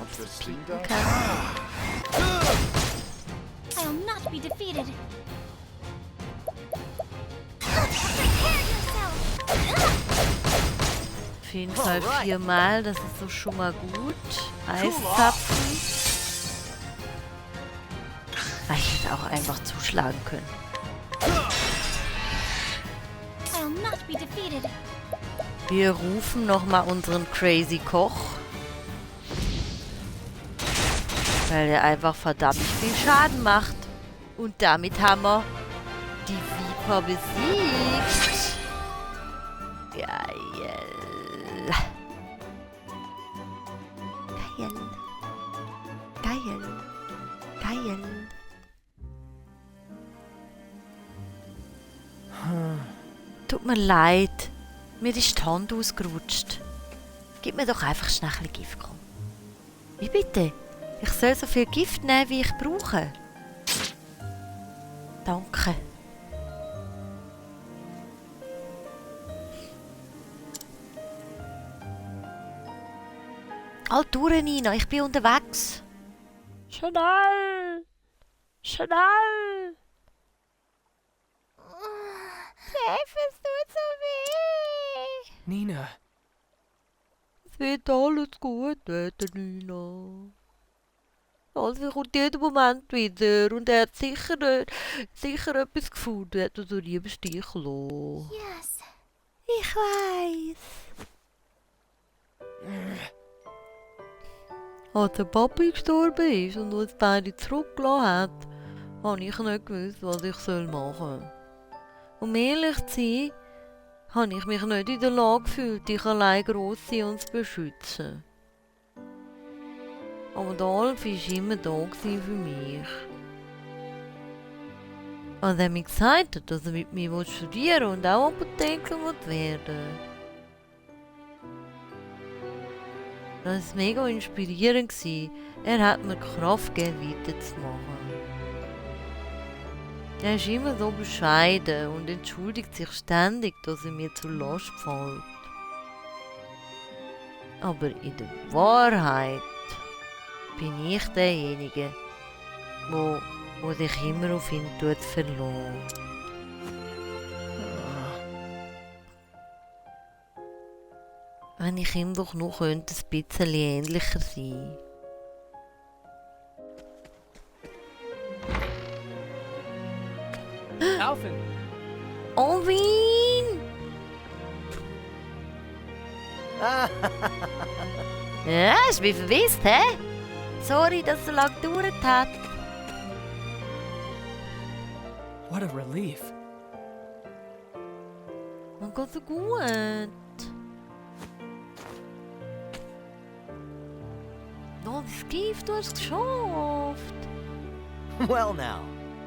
Ob das sie Ding kicken da? kann. I'll not be defeated. Prepare yourself. Auf jeden Fall Alright. 4-mal, das ist so schon mal gut. Eiszapfen. Ah, ich hätte auch einfach zuschlagen können. I'll not be defeated. Wir rufen nochmal unseren Crazy Koch. Weil er einfach verdammt viel Schaden macht. Und damit haben wir die Viper besiegt. Geil. Geil. Geil. Geil. Tut mir leid. Mir ist die Hand ausgerutscht. Gib mir doch einfach schnell ein bisschen Gift, komm. Wie bitte? Ich soll so viel Gift nehmen, wie ich brauche. Danke. Halt durch, Nina, ich bin unterwegs. Schnell! Schnell! Chef, es tut so weh. Nina, Es wird alles gut werden, Nina. Also kommt jeden Moment wieder und er hat sicher etwas gefunden. Er hat uns so lieb Stich lassen. Yes. Ich weiss. Als der Papi gestorben ist und uns beide zurückgelassen hat, habe ich nicht gewusst, was ich machen soll. Um ehrlich zu sein, habe ich mich nicht in der Lage gefühlt, dich allein gross sein und zu beschützen. Aber der Alf war immer da für mich. Als er mir gesagt hat, dass er mit mir studieren und auch Apotheker werden will. Das war mega inspirierend. Er hat mir Kraft gegeben, weiterzumachen. Er ist immer so bescheiden und entschuldigt sich ständig, dass er mir zur Last fällt. Aber in der Wahrheit bin ich derjenige, wo sich immer auf ihn verlässt. Wenn ich ihm doch nur könnte, ein bisschen ähnlicher sein. Alvin! Alvin! Ja, hast mich verwisst, hä? Sorry, dass es so lange gedauert hat. What a relief. Mir geht's so gut. Oh, das Gift, du hast es geschafft. Well now.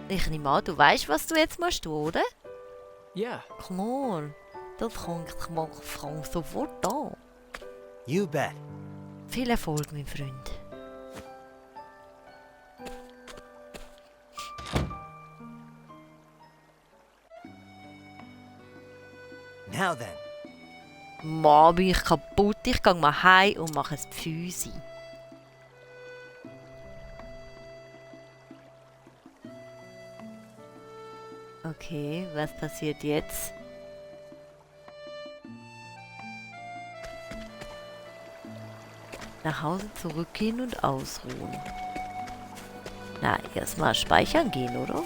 Ich nehme an, du weißt, was du jetzt machst, oder? Yeah. Klar, das kann ich fang sofort an. You bet. Viel Erfolg, mein Freund. Now then. Mann, bin ich kaputt. Ich gehe mal heim und mache ein Pfüsi. Okay, was passiert jetzt? Nach Hause zurückgehen und ausruhen. Na, erstmal speichern gehen, oder?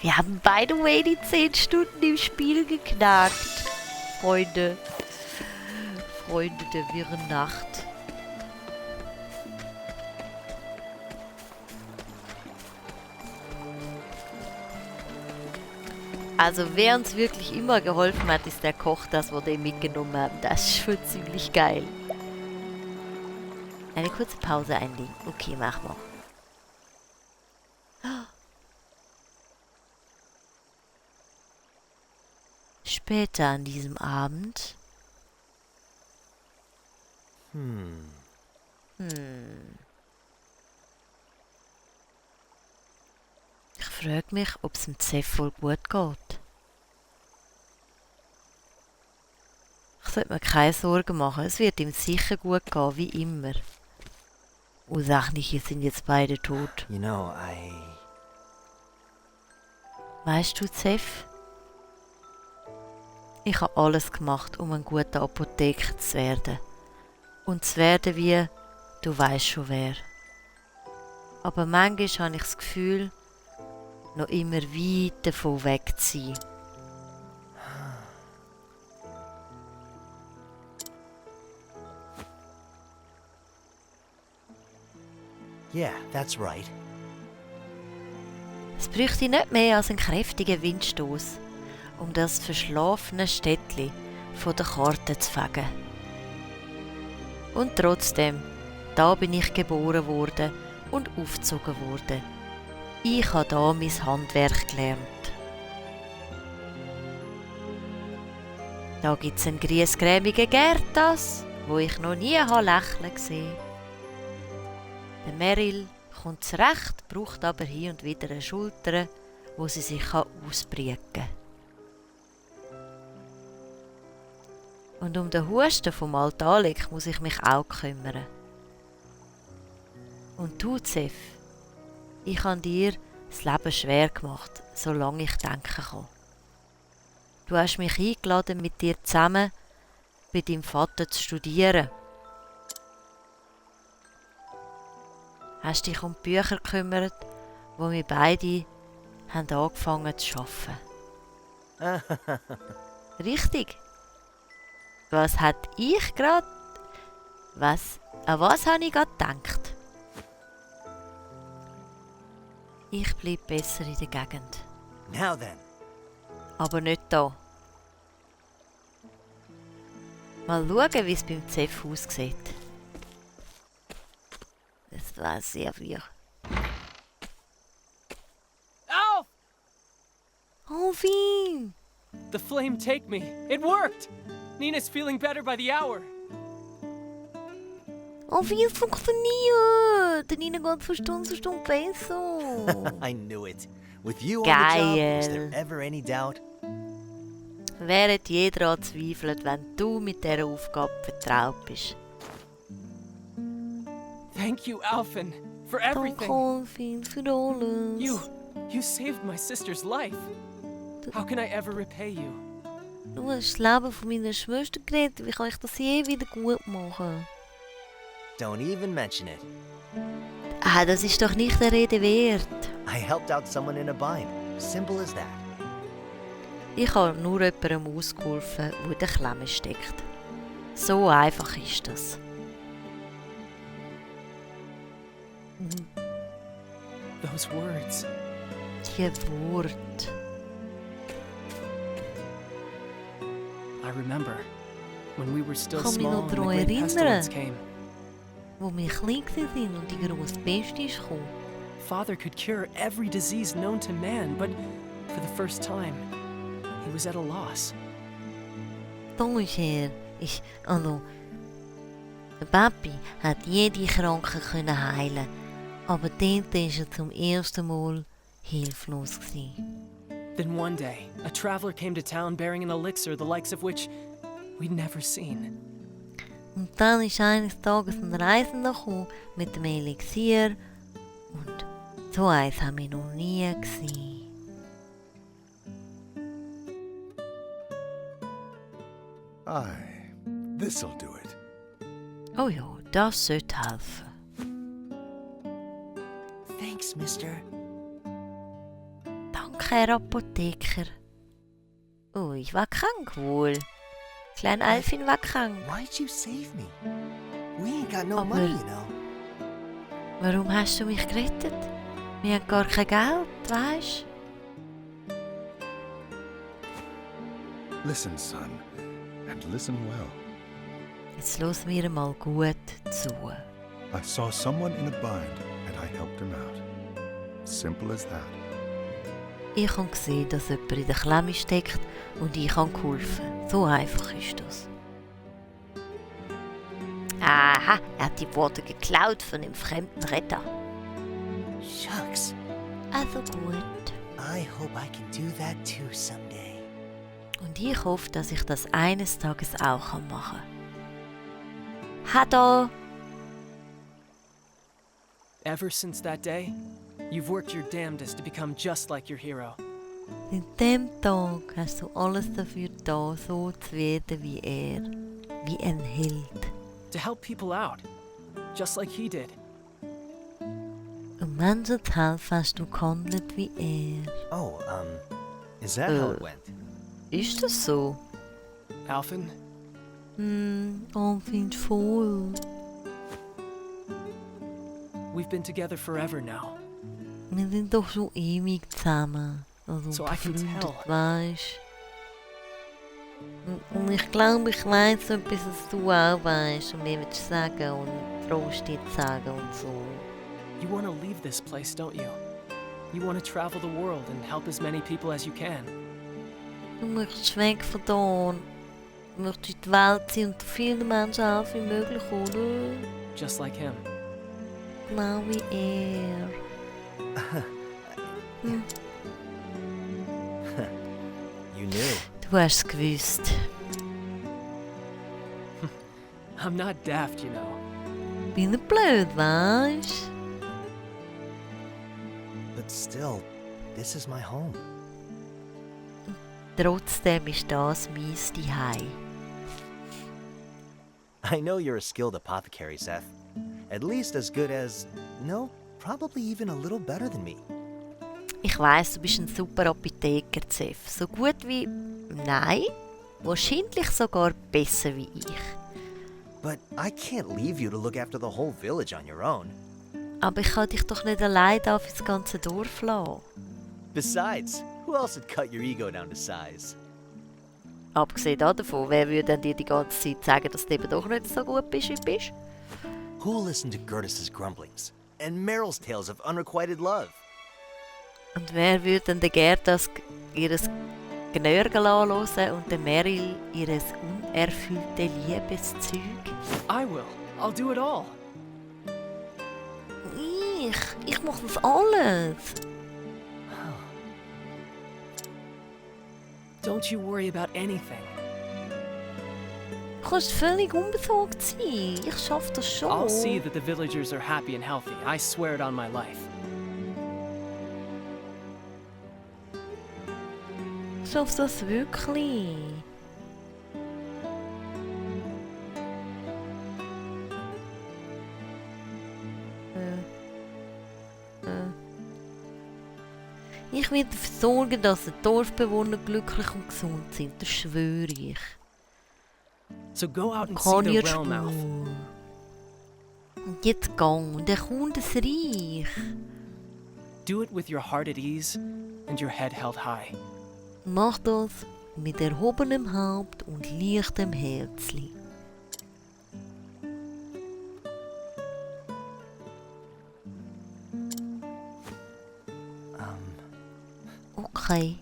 Wir haben by the way die 10 Stunden im Spiel geknackt. Freunde. Freunde der wirren Nacht. Also wer uns wirklich immer geholfen hat, ist der Koch, das wir den mitgenommen haben. Das ist schon ziemlich geil. Eine kurze Pause einlegen. Okay, mach mal. Später an diesem Abend. Ich frage mich, ob es dem Zeff wohl gut geht. Ich sollte mir keine Sorgen machen, es wird ihm sicher gut gehen, wie immer. Ursächliche sind jetzt beide tot. You know, Weißt du, Zeff? Ich habe alles gemacht, um ein guter Apotheker zu werden. Und zu werden wie, du weißt schon wer. Aber manchmal habe ich das Gefühl, noch immer weit davon weg zu sein. Yeah, that's right. Es bräuchte nicht mehr als einen kräftigen Windstoß, um das verschlafene Städtli von der Karte zu fegen. Und trotzdem, da bin ich geboren worden und aufgezogen worden. Ich habe da mein Handwerk gelernt. Da gibt's einen griesgrämigen Gertas wo ich noch nie lächeln gesehen. Der Meryl kommt zurecht, braucht aber hin und wieder eine Schulter, wo sie sich ausbriegen kann. Und um den Husten vom alten Alec muss ich mich auch kümmern. Und du, Zef, ich habe dir das Leben schwer gemacht, solange ich denken kann. Du hast mich eingeladen, mit dir zusammen bei deinem Vater zu studieren. Hast dich um die Bücher gekümmert, wo wir beide haben angefangen zu arbeiten. Richtig. Was hat ich gerade? An was habe ich gerade gedacht? Ich bleib besser in der Gegend. Now then. Aber nicht da. Mal schauen, wie es beim Zef aussieht. Das war sehr wir. Alf! Alfin! The flame take me. It worked! Nina's feeling better by the hour. Alfin, es funktioniert! Der Nina geht von Stunde zu Stunde besser. I knew it. With you on the job, was there Geil. ever any doubt? Wer hätte je daran zweifelt, wenn du mit dieser Aufgabe vertraut bist? Thank you, Alfin, for Danke, everything. Alfin, für alles. You saved my sister's life. How can I ever repay you? Du hast das Leben von meiner Schwester gerettet. Wie kann ich das je wieder gut machen? Don't even mention it. Das ist doch nicht der Rede wert. I helped out someone in a bind. Simple as that. Ich habe nur jemandem ausgeholfen, der in der Klemme steckt. So einfach ist das. Those words. Die Worte. I remember when we were still Kann mich small noch and the daran great erinnern. pestilence came. Wo wir klein waren und die grosse Pest ist gekommen. Father could cure every disease known to man, but for the first time, he was at a loss. Da ist er. Der Papi hat jede Krankheit können heilen, aber dort war er zum ersten Mal hilflos gewesen. Then one day, a traveler came to town bearing an elixir the likes of which we'd never seen. Und dann ist eines Tages ein Reisender gekommen mit dem Elixier und so eins haben wir noch nie gesehen. Aye, this'll do it. Oh ja, das sollte helfen. Thanks, mister. Danke, Herr Apotheker. Oh, ich war krank wohl. Klein Alfin war krank. Why'd you save me? We ain't got no Aber- money, you know. Warum hast du mich gerettet? Wir haben gar kein Geld, weisst? Listen, son, and listen well. Jetzt los mir mal gut zu. I saw someone in a bind, and I helped him out. Simple as that. Ich habe gesehen, dass jemand in der Klemme steckt und ich habe geholfen. So einfach ist das. Aha, er hat die Worte geklaut von dem fremden Retter. Shucks. Also gut. I hope I can do that too someday. Und ich hoffe, dass ich das eines Tages auch machen kann. Hallo! Ever since that day, you've worked your damnedest to become just like your hero. Seit dem Tag hast du alles dafür getan, so zu werden wie er. Wie ein Held. To help people out, just like he did. Um Menschen zu helfen, hast du gehandelt wie er. Oh, is that how it went? Ist das so? Alfin, Alfin voll. we've been together forever now. Wir sind doch schon ewig zusammen. Also So I can befreundet, tell. weisst. Und ich glaube, ich weiss etwas, was du auch weißt und mir willst sagen und Trost dir sagen und so. You want to leave this place, don't you? You want to travel the world and help as many people as you can. Du möchtest weg von da Möchtest in die Welt ziehen und so vielen Menschen helfen wie möglich, oder? Just like him. Genau wie er. You knew. Du hast es gewusst. I'm not daft, you know. Bin nicht blöd, weißt? But still, this is my home. Trotzdem ist das mein Zuhause. I know you're a skilled apothecary, Seth. At least as good as... No, probably even a little better than me. Ich weiss, du bist ein super Apotheker, Zef. So gut wie... Nein, wahrscheinlich sogar besser wie ich. But I can't leave you to look after the whole village on your own. Aber ich kann dich doch nicht allein da für das ganze Dorf lassen. Besides, who else would cut your ego down to size? Abgesehen davon, wer würde denn dir die ganze Zeit sagen, dass du eben doch nicht so gut bist, wie du bist? Who'll listen to Gertus's grumblings and Meryl's tales of unrequited love? Und wer würde denn der Gerdas ihres Gnörgel anhören und der Meryl ihres unerfüllte Liebeszeug? I will. I'll do it all. Ich mach das alles. Don't you worry about anything. Du kannst völlig unbesorgt sein. Ich schaff das schon. I'll see that the villagers are happy and healthy. I swear it on my life. Du schaffst das wirklich. Ich werde dafür sorgen, dass die Dorfbewohner glücklich und gesund sind, das schwöre ich. So go out and see Kann the ihr Realmouth. spüren. Und jetzt gang und erkunde das Reich. Do it with your heart at ease and your head held high. Mach das mit erhobenem Haupt und leichtem Herzli. Okay.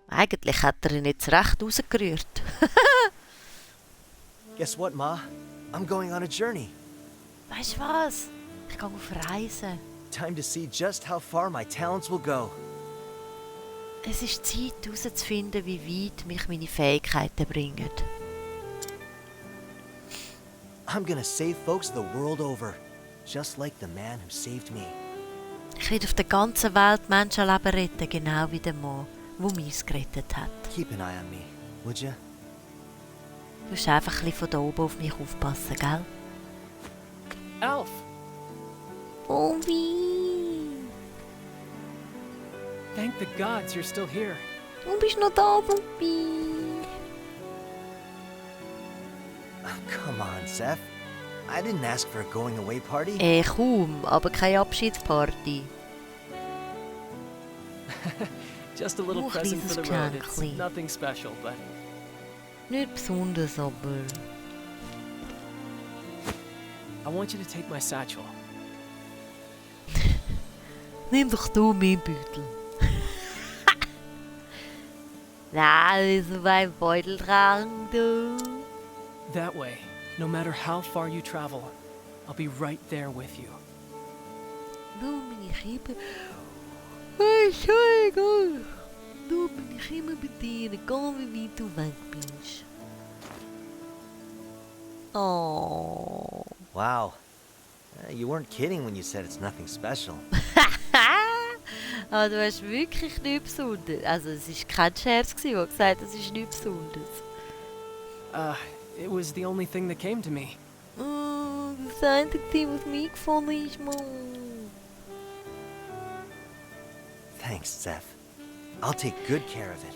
Eigentlich hat er ihn jetzt recht rausgerührt. Guess what, Ma? I'm going on a journey. Weißt du was? Ich gehe auf Reisen. Time to see just how far my talents will go. Es ist Zeit herauszufinden, wie weit mich meine Fähigkeiten bringen. I'm gonna save folks the world over, just like the man who saved me. Ich werde auf der ganzen Welt Menschenleben retten, genau wie der Mann, der mich gerettet hat. Keep an eye on me, would ya? Du musst einfach ein bisschen von da oben auf mich aufpassen, gell? Elf! Oh wie! Thank the gods you're still here. Du bist noch da, Bubi! Oh, come on, Seth. I didn't ask for a going-away party. Kaum, aber keine Abschiedsparty. Just a little Oh, present for the kleines road. It's Geschenkli. nothing special, but Nicht besonders, aber... I want you to take my satchel. Nimm doch du meinen Beutel. Nein, so mein Beutel tragen, du. That way, no matter how far you travel, I'll be right there with you. Du bin ich immer... Entschuldigung. Du bin ich immer bei dir, egal wie weit du weg bist. Oh. Wow. You weren't kidding when you said it's nothing special. Aber du hast wirklich nichts Besonderes. Also es war kein Scherz, der gesagt hat, es ist nichts Besonderes. It was the only thing that came to me. Oh, das Einzige, was mir gefallen ist, Mann. Thanks, Seth. I'll take good care of it.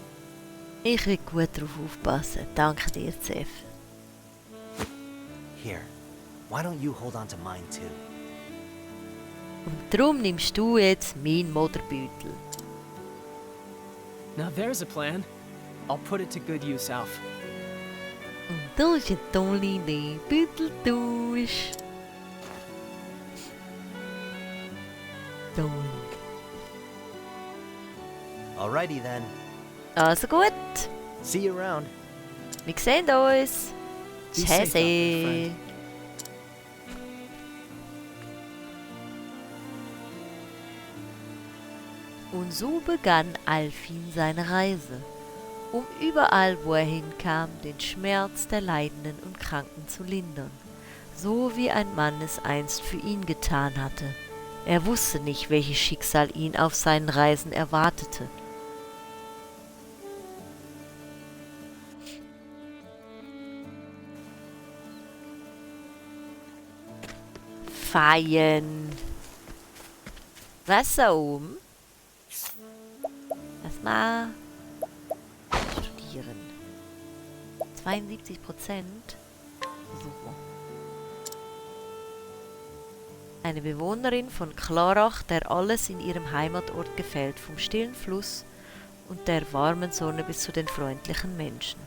Ich will gut darauf aufpassen. Danke dir, Zef. Here, why don't you hold on to mine too? Und darum nimmst du jetzt meinen Moderbeutel. Now there's a plan. I'll put it to good use, Alf. Und das ist eine tolle Idee. Beuteltausch. Toll. Alrighty then. Also gut. See you around. Wir sehen uns. Be safe out there, Tschüssi. friend. Und so begann Alfin seine Reise, um überall, wo er hinkam, den Schmerz der Leidenden und Kranken zu lindern, so wie ein Mann es einst für ihn getan hatte. Er wusste nicht, welches Schicksal ihn auf seinen Reisen erwartete. Feien. Was da oben? Lass mal studieren. 72%. So. Eine Bewohnerin von Klarach, der alles in ihrem Heimatort gefällt, vom stillen Fluss und der warmen Sonne bis zu den freundlichen Menschen.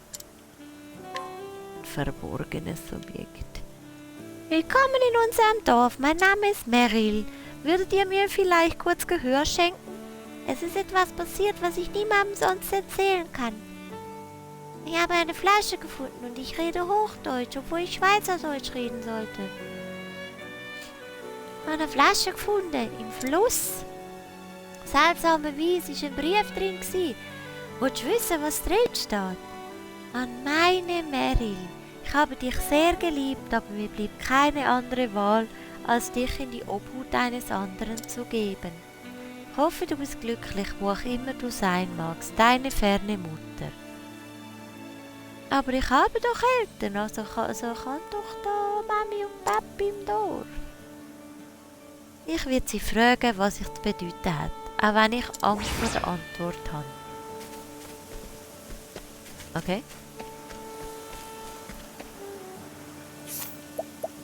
Ein verborgenes Objekt. Willkommen in unserem Dorf. Mein Name ist Meryl. Würdet ihr mir vielleicht kurz Gehör schenken? Es ist etwas passiert, was ich niemandem sonst erzählen kann. Ich habe eine Flasche gefunden und ich rede Hochdeutsch, obwohl ich Schweizerdeutsch reden sollte. Eine Flasche gefunden, im Fluss. Seltsamerweise war ein Brief drin. Willst du wissen, was drin steht? An meine Meryl. Ich habe dich sehr geliebt, aber mir blieb keine andere Wahl, als dich in die Obhut eines anderen zu geben. Ich hoffe, du bist glücklich, wo auch immer du sein magst, deine ferne Mutter. Aber ich habe doch Eltern, also kann doch da Mami und Papi im Dorf. Ich werde sie fragen, was ich zu bedeuten hat, auch wenn ich Angst vor der Antwort habe. Okay.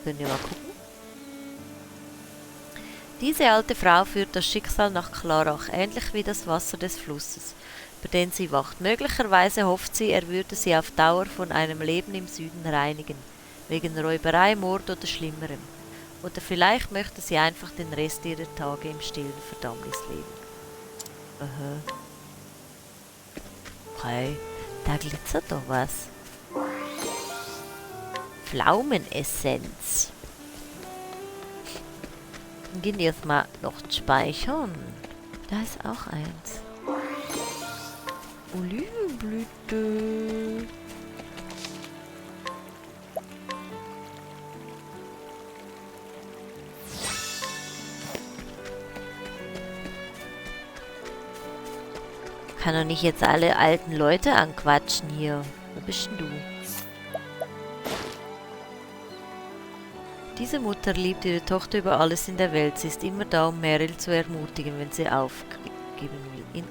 Können wir mal gucken. Diese alte Frau führt das Schicksal nach Klarach, ähnlich wie das Wasser des Flusses, über den sie wacht. Möglicherweise hofft sie, er würde sie auf Dauer von einem Leben im Süden reinigen, wegen Räuberei, Mord oder Schlimmerem. Oder vielleicht möchte sie einfach den Rest ihrer Tage im stillen Verdammnis leben. Aha. Okay, da glitzert doch was. Pflaumenessenz. Dann gehen wir jetzt mal noch speichern. Da ist auch eins. Olivenblüte. Kann doch nicht jetzt alle alten Leute anquatschen hier. Wo bist denn du? Diese Mutter liebt ihre Tochter über alles in der Welt. Sie ist immer da, um Meryl zu ermutigen, wenn sie aufgeben will.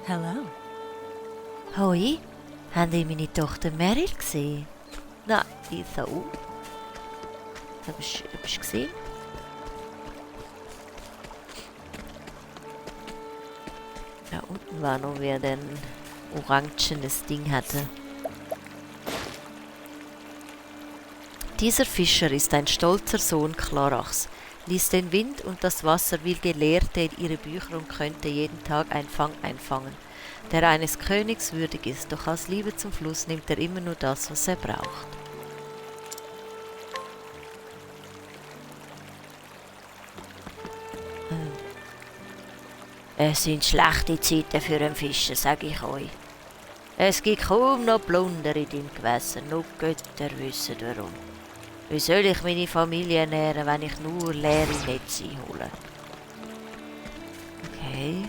Hello. Hoi, habt ihr meine Tochter Meryl gesehen? Nein, die ist da oben. Hast du gesehen? Da unten war noch wer, der ein orangenes Ding hatte. Dieser Fischer ist ein stolzer Sohn Klarachs, ließ den Wind und das Wasser wie Gelehrte in ihre Bücher und könnte jeden Tag einen Fang einfangen, der eines Königs würdig ist, doch aus Liebe zum Fluss nimmt er immer nur das, was er braucht. Es sind schlechte Zeiten für einen Fischer, sage ich euch. Es gibt kaum noch Plunder in deinem Gewässer, nur Götter wissen warum. Wie soll ich meine Familie ernähren, wenn ich nur leere Netze hole? Okay.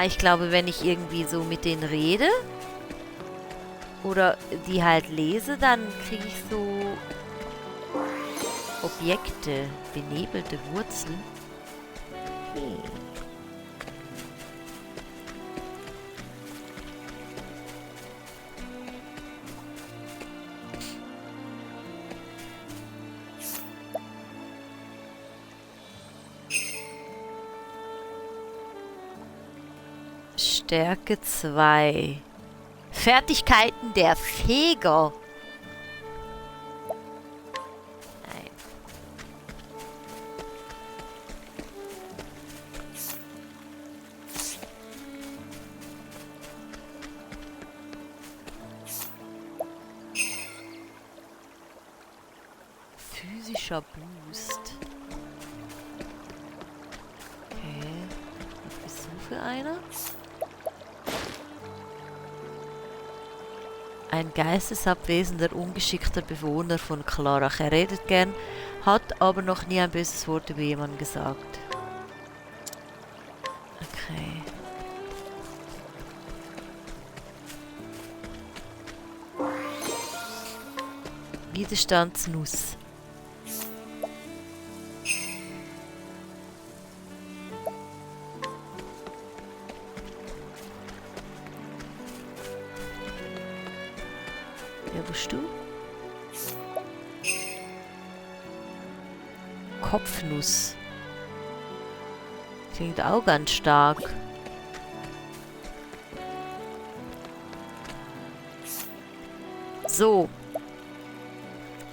Ich glaube, wenn ich irgendwie so mit denen rede oder die halt lese, dann kriege ich so Objekte, benebelte Wurzeln. Okay. Stärke 2. Fertigkeiten der Feger. Nein. Physischer Boost. Okay. Was bist du für einer? Ein geistesabwesender, ungeschickter Bewohner von Clarach. Er redet gern, hat aber noch nie ein böses Wort über jemanden gesagt. Okay. Widerstandsnuss. Wer bist du? Kopfnuss. Klingt auch ganz stark. So.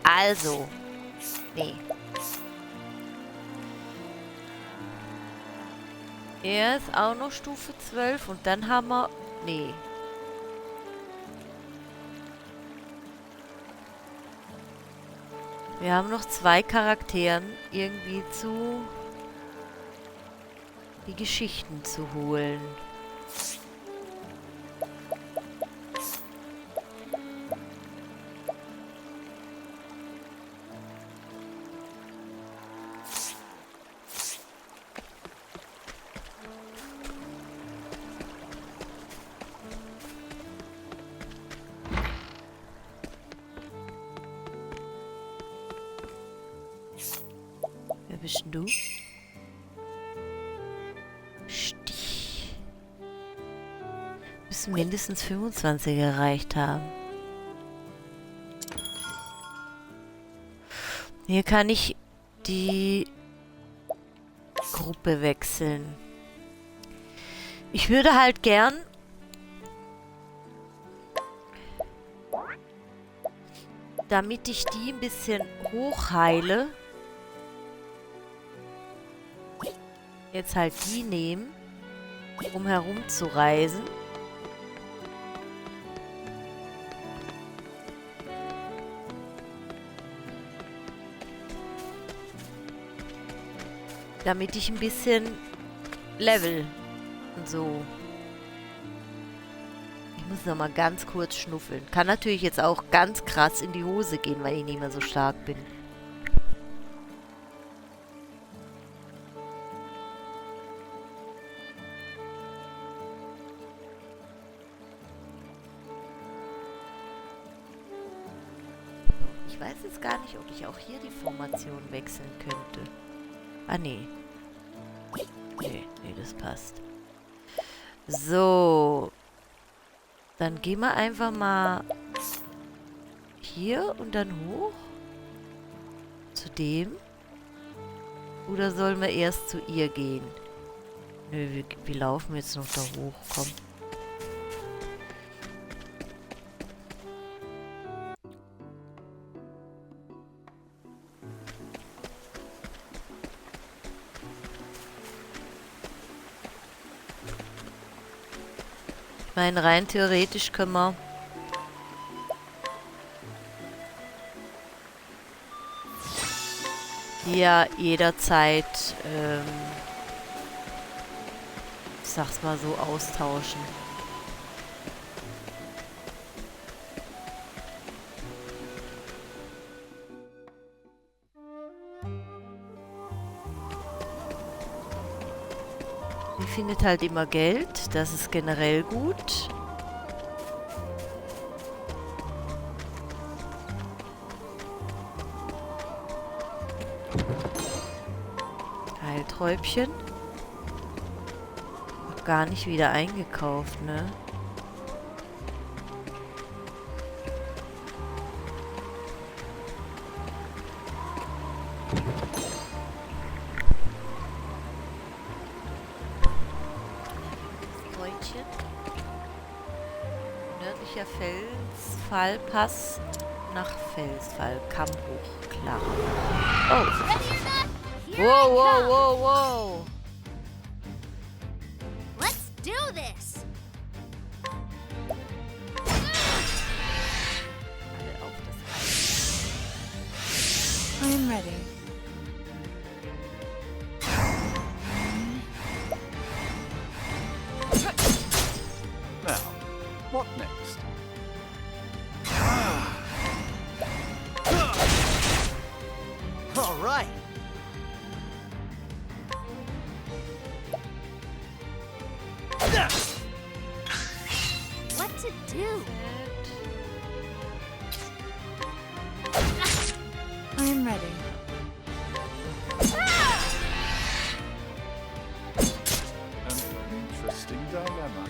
Also. Nee. Er ist auch noch Stufe 12 und dann haben wir... Nee. Wir haben noch 2 Charakteren irgendwie die Geschichten zu holen. Wer bist denn du? Stich. Müssen mindestens 25 erreicht haben. Hier kann ich die Gruppe wechseln. Ich würde halt gern damit ich die ein bisschen hochheile, jetzt halt die nehmen, um herumzureisen. Damit ich ein bisschen level und so. Ich muss noch mal ganz kurz schnuffeln. Kann natürlich jetzt auch ganz krass in die Hose gehen, weil ich nicht mehr so stark bin. Ich weiß jetzt gar nicht, ob ich auch hier die Formation wechseln könnte. Ah, nee. Nee, das passt. So. Dann gehen wir einfach mal hier und dann hoch. Zu dem. Oder sollen wir erst zu ihr gehen? Nö, wir laufen jetzt noch da hoch. Komm. Ich meine, rein theoretisch können wir hier jederzeit, ich sag's mal so, austauschen. Sie findet halt immer Geld, das ist generell gut. Heilträubchen. Noch gar nicht wieder eingekauft, ne? Kräutchen. nördlicher Felsfallpass nach Felsfall. Kamm hoch, klar. Oh. Ready or not, here Wow, I wow, come. wow, wow. Let's do this. Alle auf das Eis. I am ready. Now, what next? All right. What to do? I am ready. An interesting dilemma.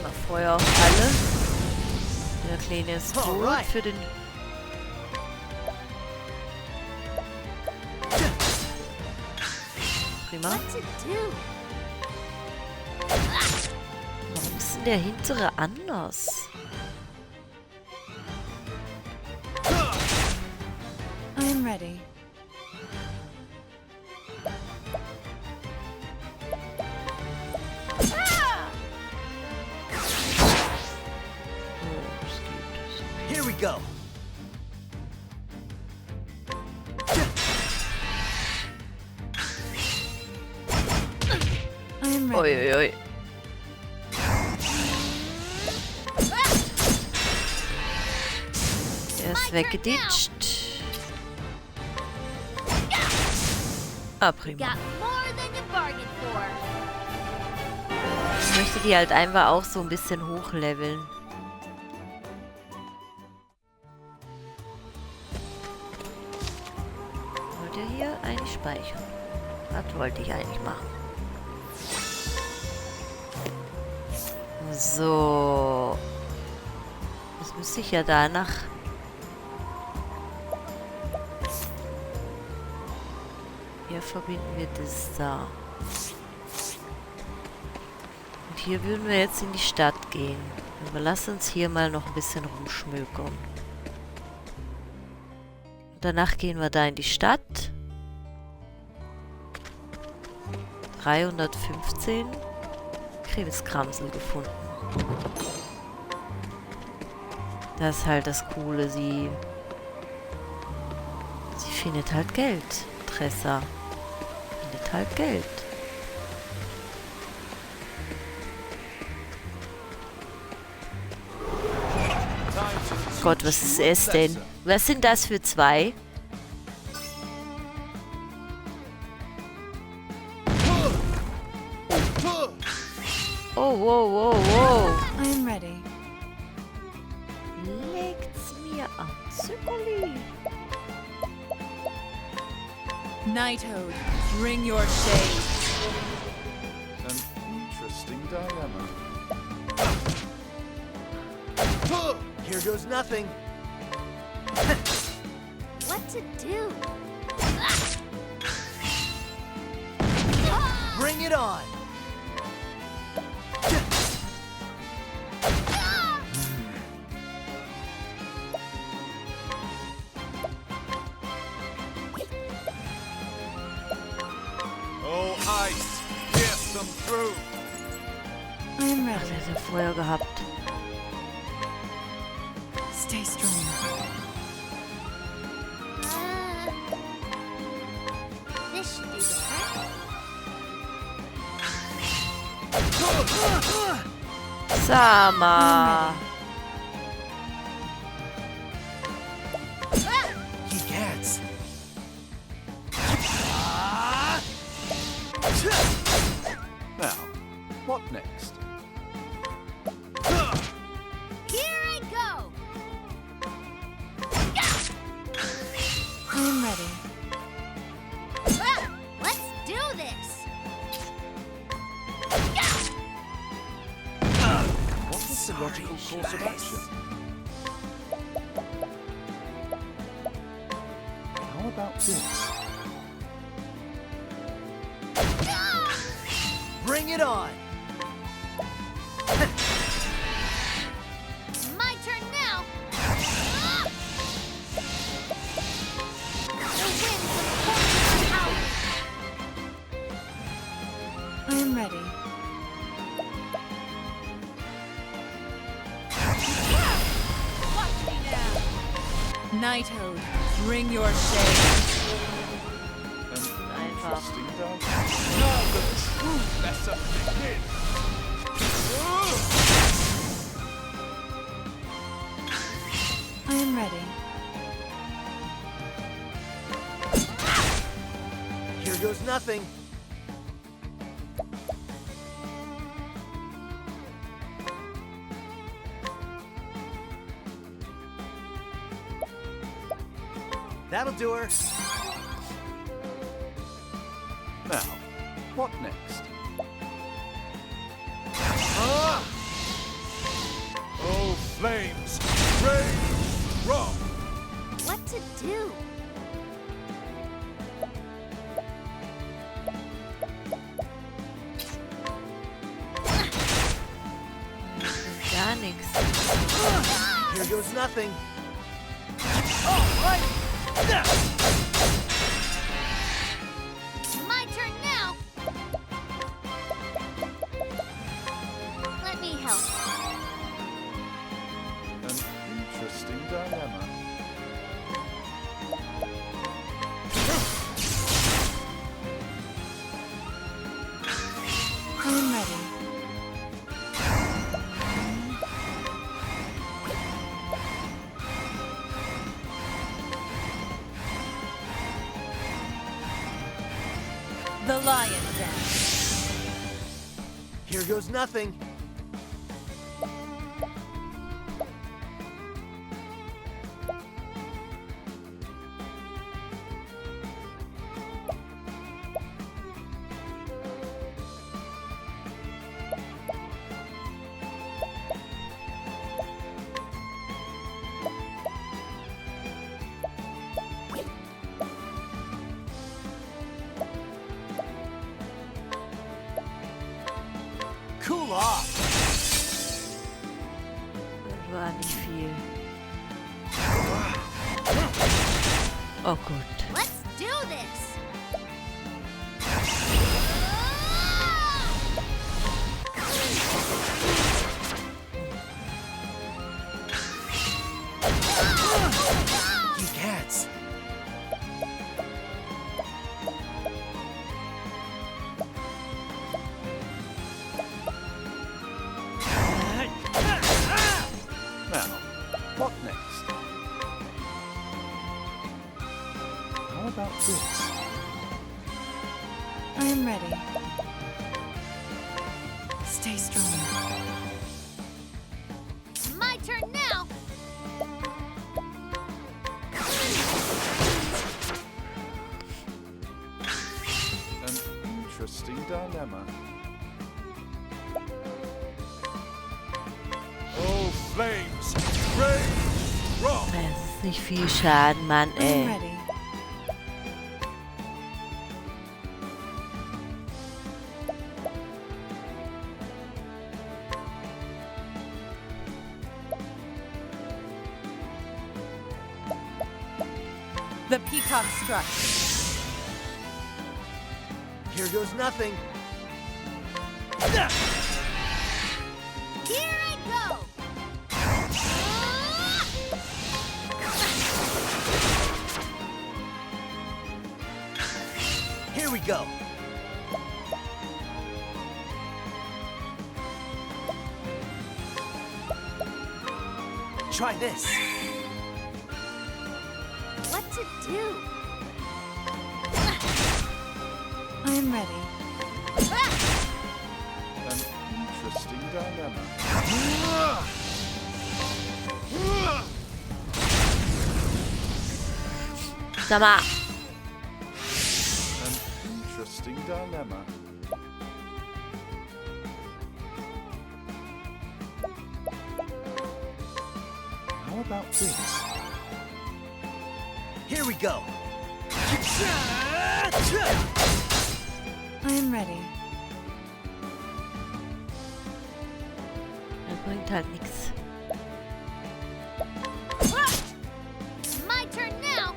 Mal Feuer auf alle. Der Kleine ist tot Alright. für den... Prima. What to do? Warum ist denn der hintere anders? I am ready. Oh, das geht. Here we go. I am ready. Uiuiui. Er ist weggeditscht. Ah, prima. Got more than you bargained for. Ich möchte die halt einfach auch so ein bisschen hochleveln. Wollt ihr hier eigentlich speichern? Das wollte ich eigentlich machen. So. Jetzt müsste ich ja danach... Hier verbinden wir das da. Und hier würden wir jetzt in die Stadt gehen. Aber lass uns hier mal noch ein bisschen rumschmökern. Danach gehen wir da in die Stadt. 315. Krebskramsel gefunden. Das ist halt das Coole. Sie findet halt Geld. Tressa. Findet halt Geld. Gott, was ist es denn? Was sind das für zwei? Oh, wow, wow, wow. I am ready. Legt's mir an. Zuckerli. Knighthood, bring your shade. An interesting dilemma. Here goes nothing. What to do? Bring it on. Oh, ice, pierce them through. I am Ach, ready. der hat ja Feuer gehabt. Stay strong. This should do the trick. Sama. He gets. Now, what next? Here I go. I am ready. Let's do this. What is the logical course of action? How about this? Bring it on. I am ready. Watch me now. Nightode, bring your shade. Einfach. Now the true lesson begins. I am ready. Here goes nothing. That'll do her. Now, what next? Oh, flames! Rage strong! What to do? Gar nichts. Here goes nothing. My turn now. Let me help. An interesting dilemma. I am ready. The lion dance. Here goes nothing. Cool off. Das war nicht viel. Oh gut. Let's do this. You cats. Now, what next? How about this? I am ready. Stay strong. My turn now. An interesting dilemma. Oh, flames! Rage strong! Es ist nicht viel Schaden, Mann, I am ey. ready. The peacock struck. Here goes nothing. Here I go. Here we go. Try this. What to do? I am ready. An interesting dilemma. Sag mal. An interesting dilemma. How about this? Here we go. I am ready. Das bringt halt nichts. My turn now.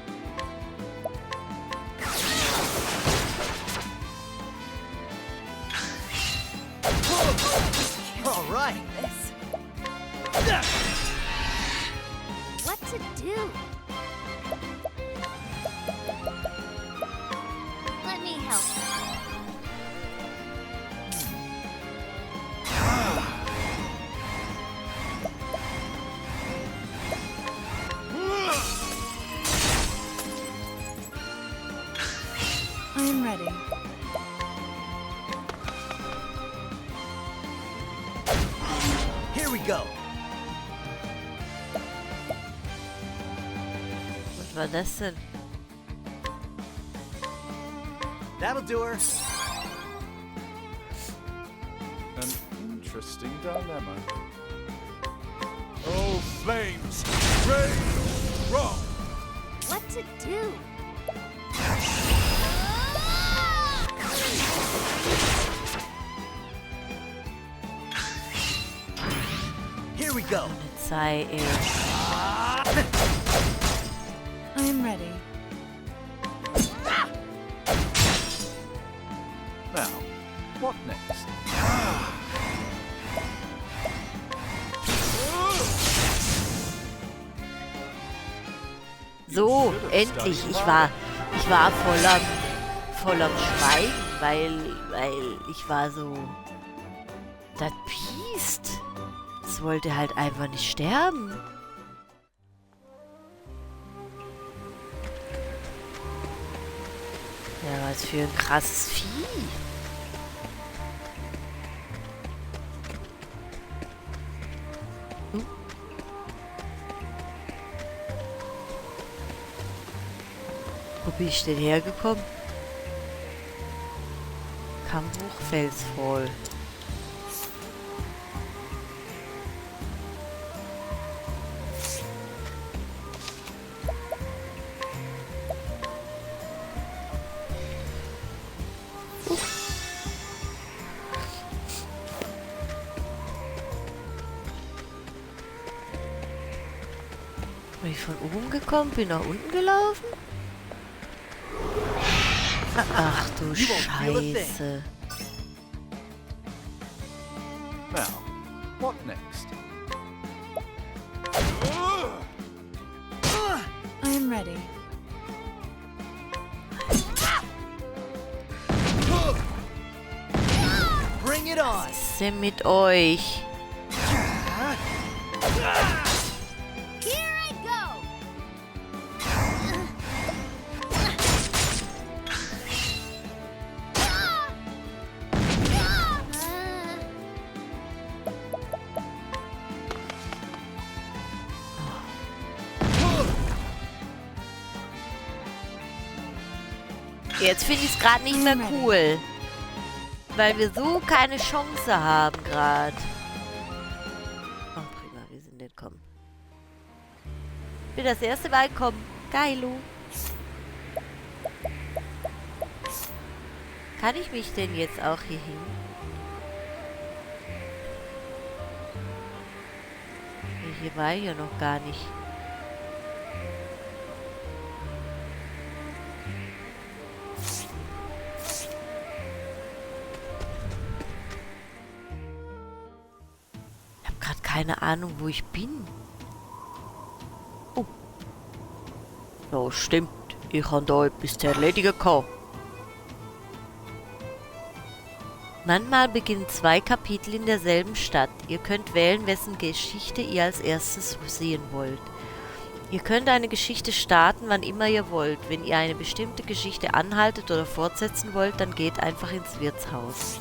All right. What to do? Let me help. I am ready. Here we go. Was war das denn? That'll do her. An interesting dilemma. Oh, flames! Rage strong! What to do? Here we go. Sei I am ready. Now, what next? So, endlich. Ich war voll am Schweigen, weil ich war so... Das Biest. Es wollte halt einfach nicht sterben. Ja, was für ein krasses Vieh. Wo bin ich denn hergekommen? Kammbruch Felsfall. Bin ich von oben gekommen? Bin nach unten gelaufen? Ach du Scheiße. Now, what next? I am ready. Bring it on. Was ist denn mit euch? Here I go! Jetzt finde ich es gerade nicht mehr cool. Weil wir so keine Chance haben gerade. Oh prima, wir sind entkommen. Ich bin das erste Mal gekommen. Geilo. Kann ich mich denn jetzt auch hier hin? Hier war ich ja noch gar nicht. Ich habe gerade keine Ahnung, wo ich bin. Oh. Ja, stimmt. Ich habe da etwas zu erledigen gehabt. Manchmal beginnen 2 Kapitel in derselben Stadt. Ihr könnt wählen, wessen Geschichte ihr als erstes sehen wollt. Ihr könnt eine Geschichte starten, wann immer ihr wollt. Wenn ihr eine bestimmte Geschichte anhaltet oder fortsetzen wollt, dann geht einfach ins Wirtshaus.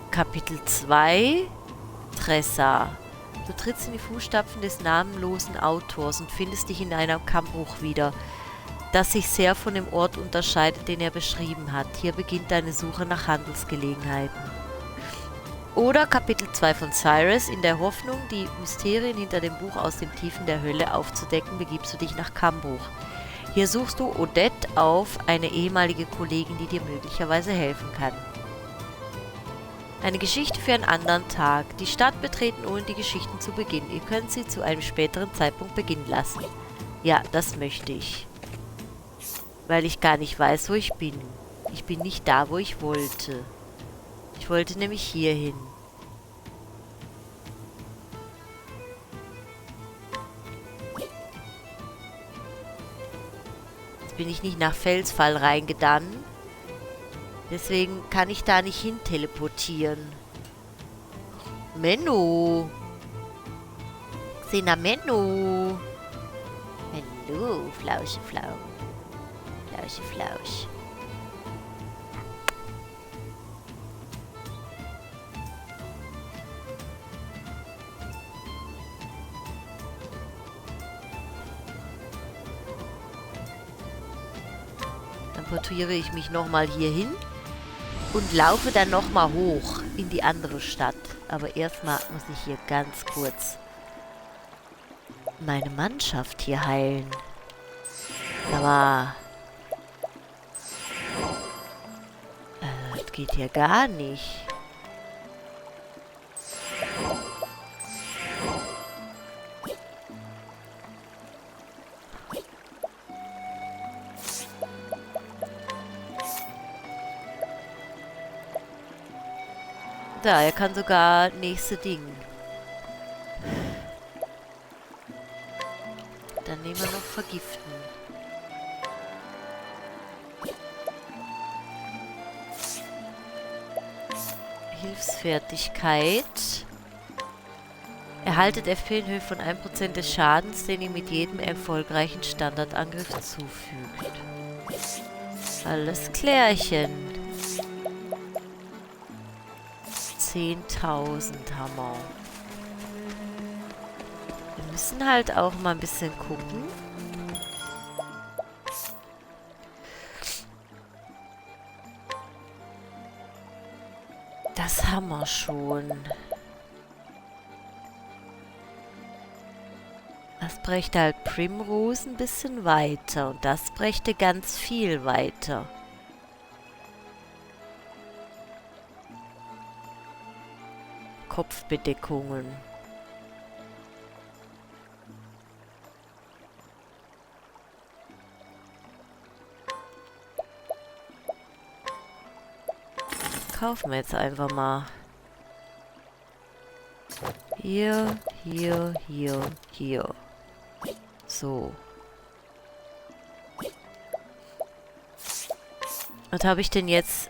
Kapitel 2 Tressa. Du trittst in die Fußstapfen des namenlosen Autors und findest dich in einem Kammbruch wieder, das sich sehr von dem Ort unterscheidet, den er beschrieben hat. Hier beginnt deine Suche nach Handelsgelegenheiten. Oder Kapitel 2 von Cyrus. In der Hoffnung, die Mysterien hinter dem Buch aus den Tiefen der Hölle aufzudecken, begibst du dich nach Kammbruch. Hier suchst du Odette auf, eine ehemalige Kollegin, die dir möglicherweise helfen kann. Eine Geschichte für einen anderen Tag. Die Stadt betreten, ohne die Geschichten zu beginnen. Ihr könnt sie zu einem späteren Zeitpunkt beginnen lassen. Ja, das möchte ich. Weil ich gar nicht weiß, wo ich bin. Ich bin nicht da, wo ich wollte. Ich wollte nämlich hier hin. Jetzt bin ich nicht nach Felsfall reingedannt. Deswegen kann ich da nicht hin teleportieren. Menno. Xena Menno. Hallo, Flausche, Flau. Flausche, Flausch. Dann portiere ich mich nochmal hier hin und laufe dann nochmal hoch in die andere Stadt. Aber erstmal muss ich hier ganz kurz meine Mannschaft hier heilen. Aber das geht hier gar nicht. Da, er kann sogar nächste Ding. Dann nehmen wir noch Vergiften. Hilfsfertigkeit. Erhaltet FP in Höhe von 1% des Schadens, den ihr mit jedem erfolgreichen Standardangriff zufügt. Alles klärchen. 10.000 Hammer. Wir müssen halt auch mal ein bisschen gucken. Das haben wir schon. Das brächte halt Primrose ein bisschen weiter. Und das brächte ganz viel weiter. Kopfbedeckungen. Kaufen wir jetzt einfach mal. Hier, hier, hier, hier. So. Was habe ich denn jetzt?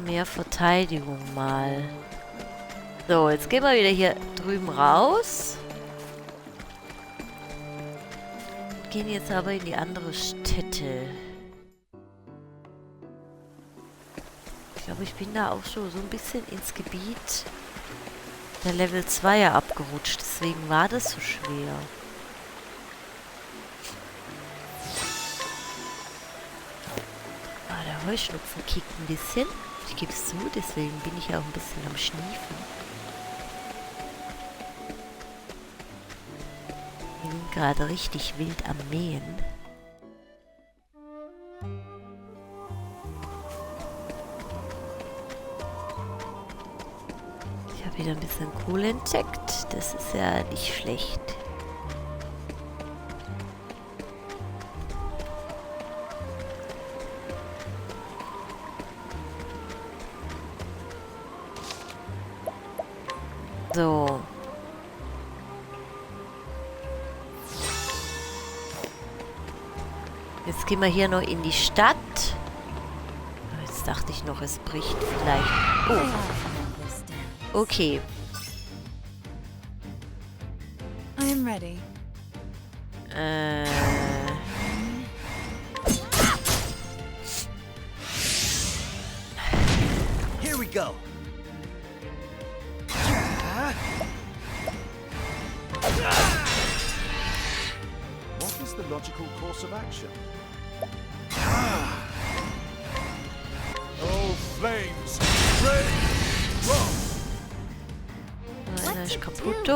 Mehr Verteidigung mal. So, jetzt gehen wir wieder hier drüben raus. Gehen jetzt aber in die andere Stätte. Ich glaube, ich bin da auch schon so ein bisschen ins Gebiet der Level 2er abgerutscht. Deswegen war das so schwer. Ah, der Heuschnupfen kickt ein bisschen. Ich gebe es zu, deswegen bin ich auch ein bisschen am Schniefen. Ich bin gerade richtig wild am Mähen. Ich habe wieder ein bisschen Kohle entdeckt. Das ist ja nicht schlecht. So. Jetzt gehen wir hier noch in die Stadt. Jetzt dachte ich noch, es bricht vielleicht. Oh. Okay. I'm ready. Here we go. What is the logical course of action? Oh, flames! Einer ist kaputt.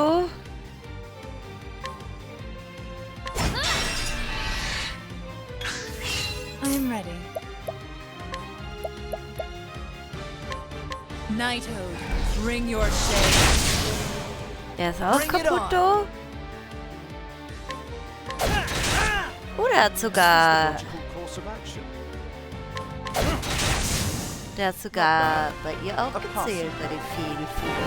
I'm ready. Knighthood, bring your shade. Der ist auch kaputt. Er hat sogar... Der hat sogar bei ihr auch gezählt, bei den Fehlfugen.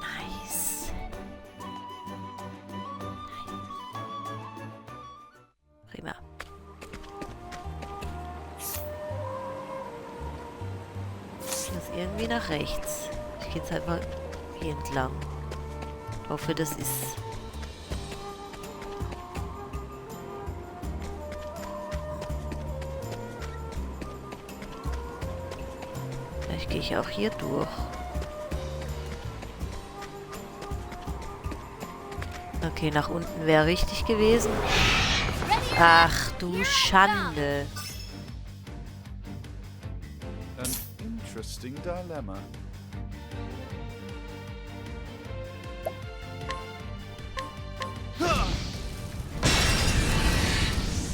Nice. Prima. Ich muss irgendwie nach rechts. Ich gehe jetzt einfach hier entlang. Ich hoffe, das ist... Vielleicht gehe ich auch hier durch. Okay, nach unten wäre richtig gewesen. Ach du Schande. An interesting dilemma.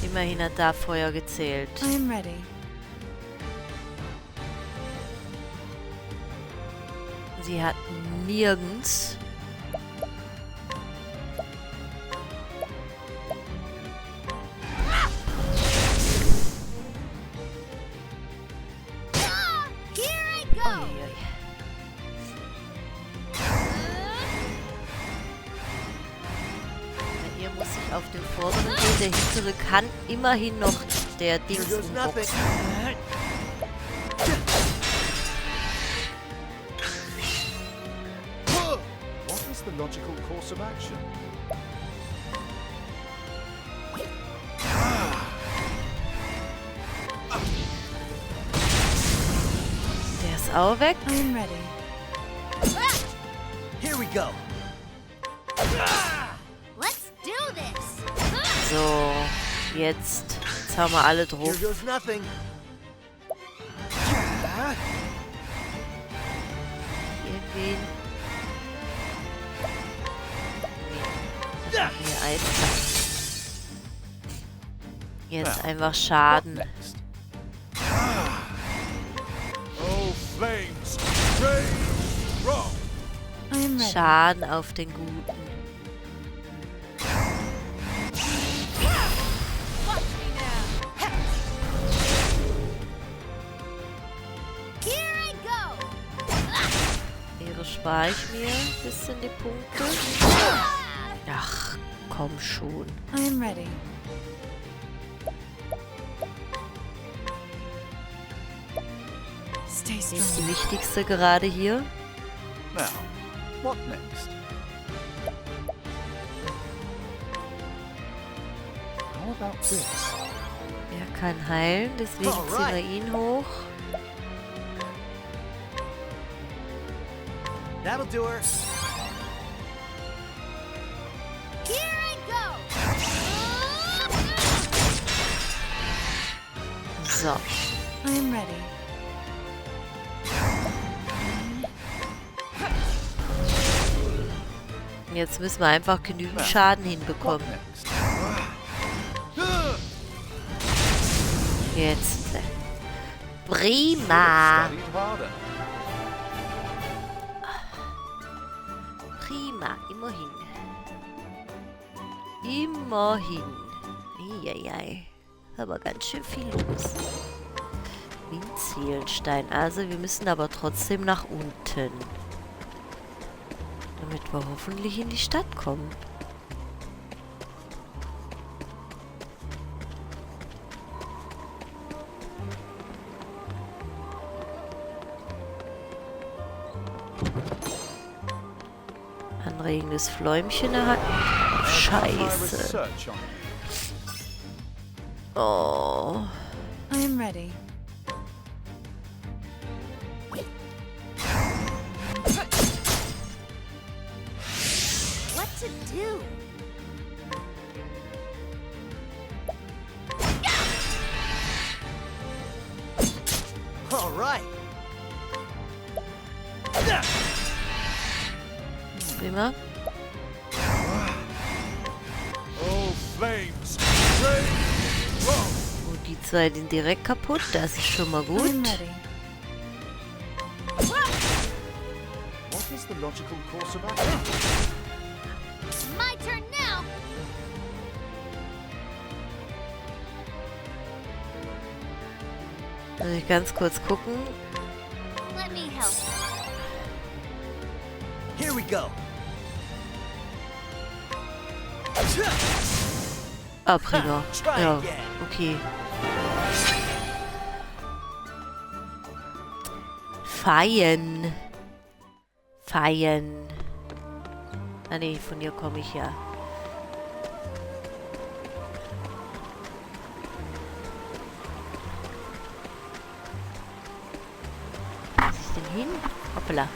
Immerhin hat da Feuer gezählt. I'm ready. Sie hat nirgends... Uiuiui. Bei ihr muss ich auf den vorderen gehen. Der hintere kann immerhin noch der Dings umboxen. What is the logical course of action? Der ist auch weg. I'm ready. Here we go. Let's do this. So, jetzt haben wir alle Here drauf. goes nothing. Irgendwen. Hier eins. Jetzt einfach Schaden. Next. Oh, flames! Rage strong! I'm ready. Schaden auf den Guten. Here I go. Ehre spare ich mir ein bisschen die Punkte. Ach, komm schon. I'm ready. Stay Die ist die strong. wichtigste gerade hier. Now, what next? How about this? Er kann heilen, deswegen ziehen wir ihn hoch. That'll do her. Here I go. So, I'm ready. jetzt müssen wir einfach genügend Schaden hinbekommen. Next. Jetzt. Prima. Studied harder. Prima, immerhin. Immerhin. Eieiei. Aber ganz schön viel los. Windzielenstein. Also wir müssen aber trotzdem nach unten. Damit wir hoffentlich in die Stadt kommen. Anregendes Fläumchen erhalten. My Scheiße. research on it. Oh. I'm ready. What to do? All right. Prima. Oh, flames! Rain! Whoa! Und die zwei sind direkt kaputt. Das ist schon mal gut. I'm ready. What is the logical course of action? My turn now! Muss ich ganz kurz gucken. Let me help. Here we go. Ah, prima. Try Ja, again. okay. Feien. Feien. Ah nee, von hier komme ich ja. Wo muss ich denn hin? Hoppala.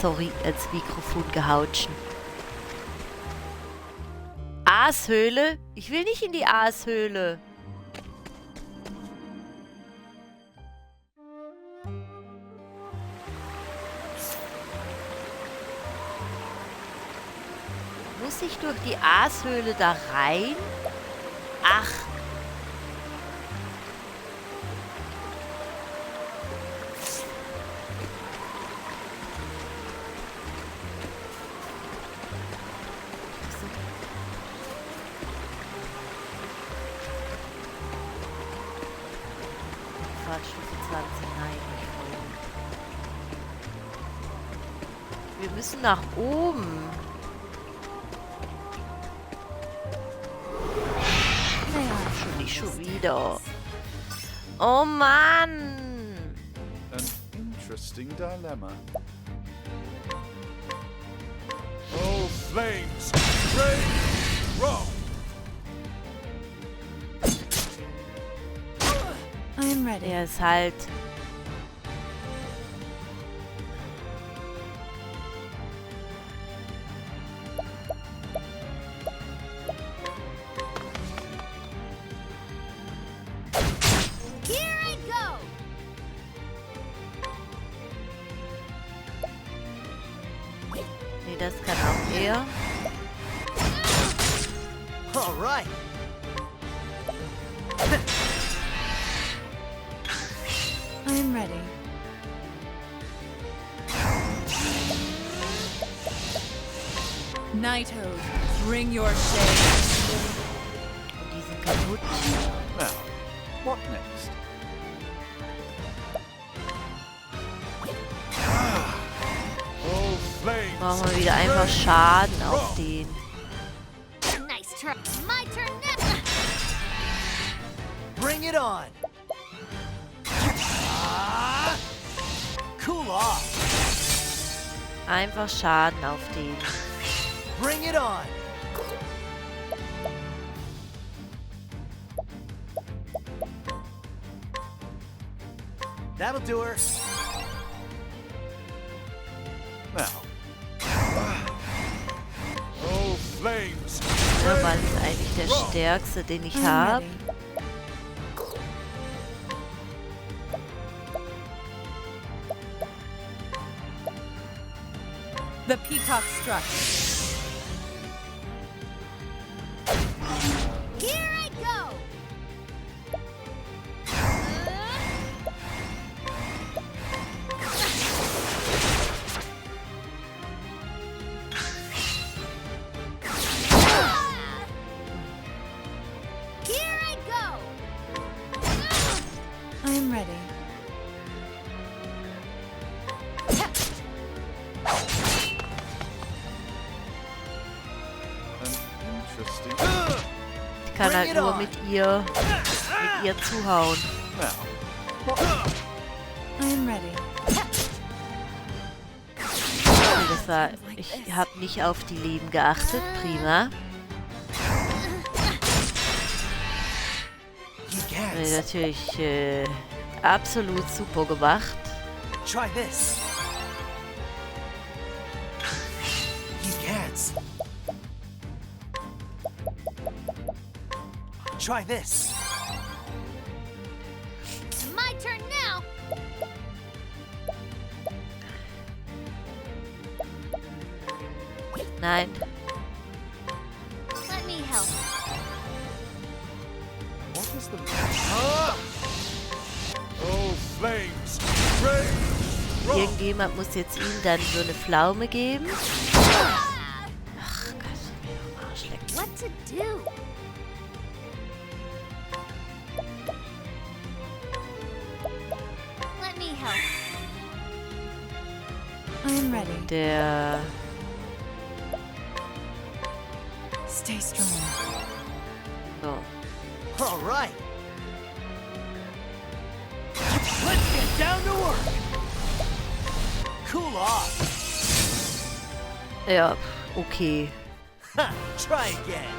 Sorry, als Mikrofon gehautschen. Aashöhle? Ich will nicht in die Aashöhle. Muss ich durch die Aashöhle da rein? Ach. Fahrtstufe 20, nein, nicht oben. Wir müssen nach oben. Schon nicht schon wieder. Oh Mann! An interesting dilemma. Oh, flames! Rain! Whoa! I'm ready. Der ist halt. Here I go! Nee, das kann auch er. All right. I'm ready. Nighthode, bring your shade. Und die sind kaputt. Now, what next? Oh, flames! Machen wir wieder einfach Schaden auf den. Nice try. My turn now! Bring it on. Cool off. Einfach Schaden auf den. Bring it on. That'll do her. Now, Oh, flames! Ja, weil ist eigentlich der stärkste, den ich I'm habe. ready. The peacock struck. Here I go! Here I go! I'm ready. an interesting. Ich kann Bring halt it nur on. mit ihr zuhauen. Now, I'm ready. Okay, das war. Ich habe nicht auf die Leben geachtet. Prima. You Nee, can't. natürlich absolut super gemacht. Try this. You can't. Try this. My turn now! Nein. Let me help. What is the Oh, flames! Rain! Irgendjemand muss jetzt ihm dann so eine Pflaume geben. Ach Gott, mir am Arsch lecken. What to do? Let me help. I'm ready. Der... Stay strong. So. All right. Let's get down to work! Cool off. Ja, okay. Ha, try again.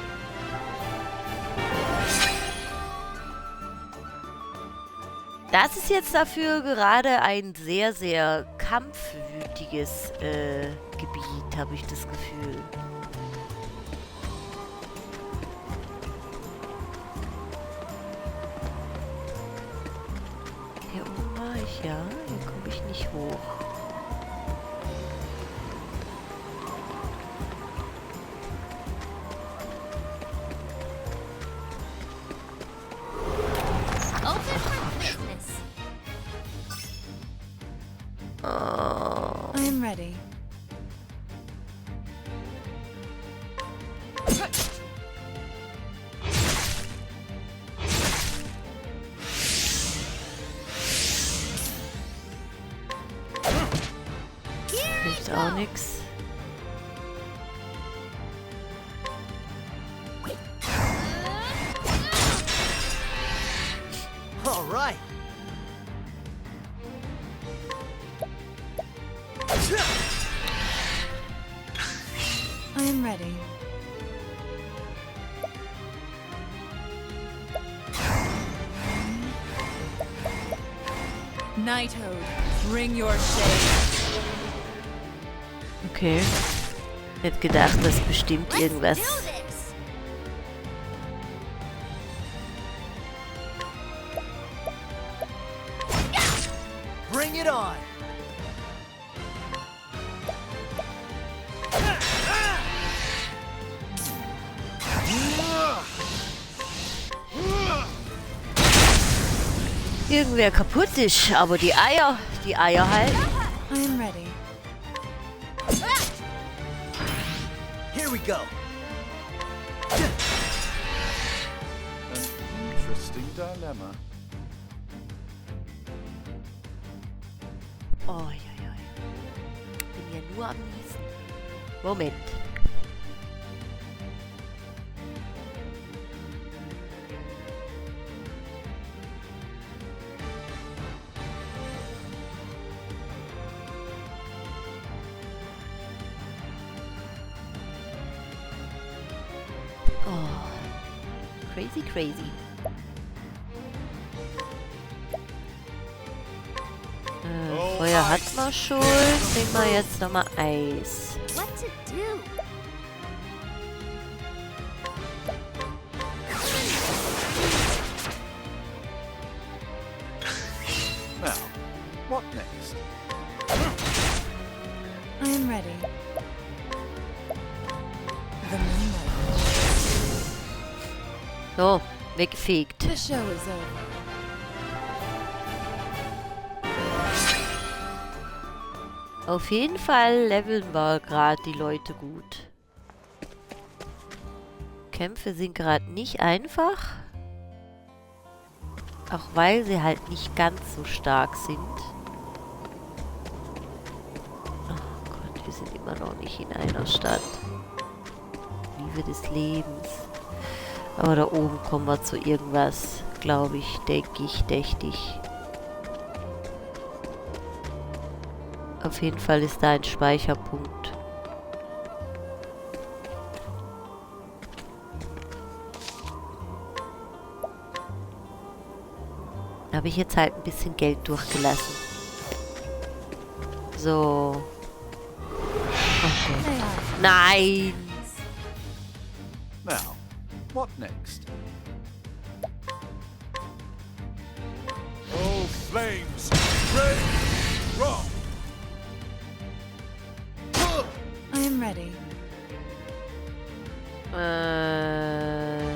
Das ist jetzt dafür gerade ein sehr, sehr kampfwütiges Gebiet, habe ich das Gefühl. Hier oben war ich, ja. Hier komme ich nicht hoch. Open for business. Oh. I'm ready. Hilft auch nix. All right. I'm ready. Nighthode, bring your shade. Okay. Ich hätte gedacht, dass bestimmt Let's irgendwas... do this. Bring it on. Irgendwer kaputt ist, aber die Eier halt. I'm ready. Here we go. An interesting dilemma. Oh, ja, ja. Bin ja nur am Niesen. Moment. Oh. Crazy, crazy. Feuer hat man schon. Nehmen wir jetzt nochmal Eis. What to do? Now, what next? I'm ready. The moonlight. So, weggefegt. The show is over. Auf jeden Fall leveln wir gerade die Leute gut. Kämpfe sind gerade nicht einfach. Auch weil sie halt nicht ganz so stark sind. Oh Gott, wir sind immer noch nicht in einer Stadt. Liebe des Lebens. Aber da oben kommen wir zu irgendwas, glaube ich, denke ich, dächte ich. Auf jeden Fall ist da ein Speicherpunkt. Da habe ich jetzt halt ein bisschen Geld durchgelassen. So. Okay. Nein! Now, what next? Oh, flames! Rain! Wrong! I'm ready.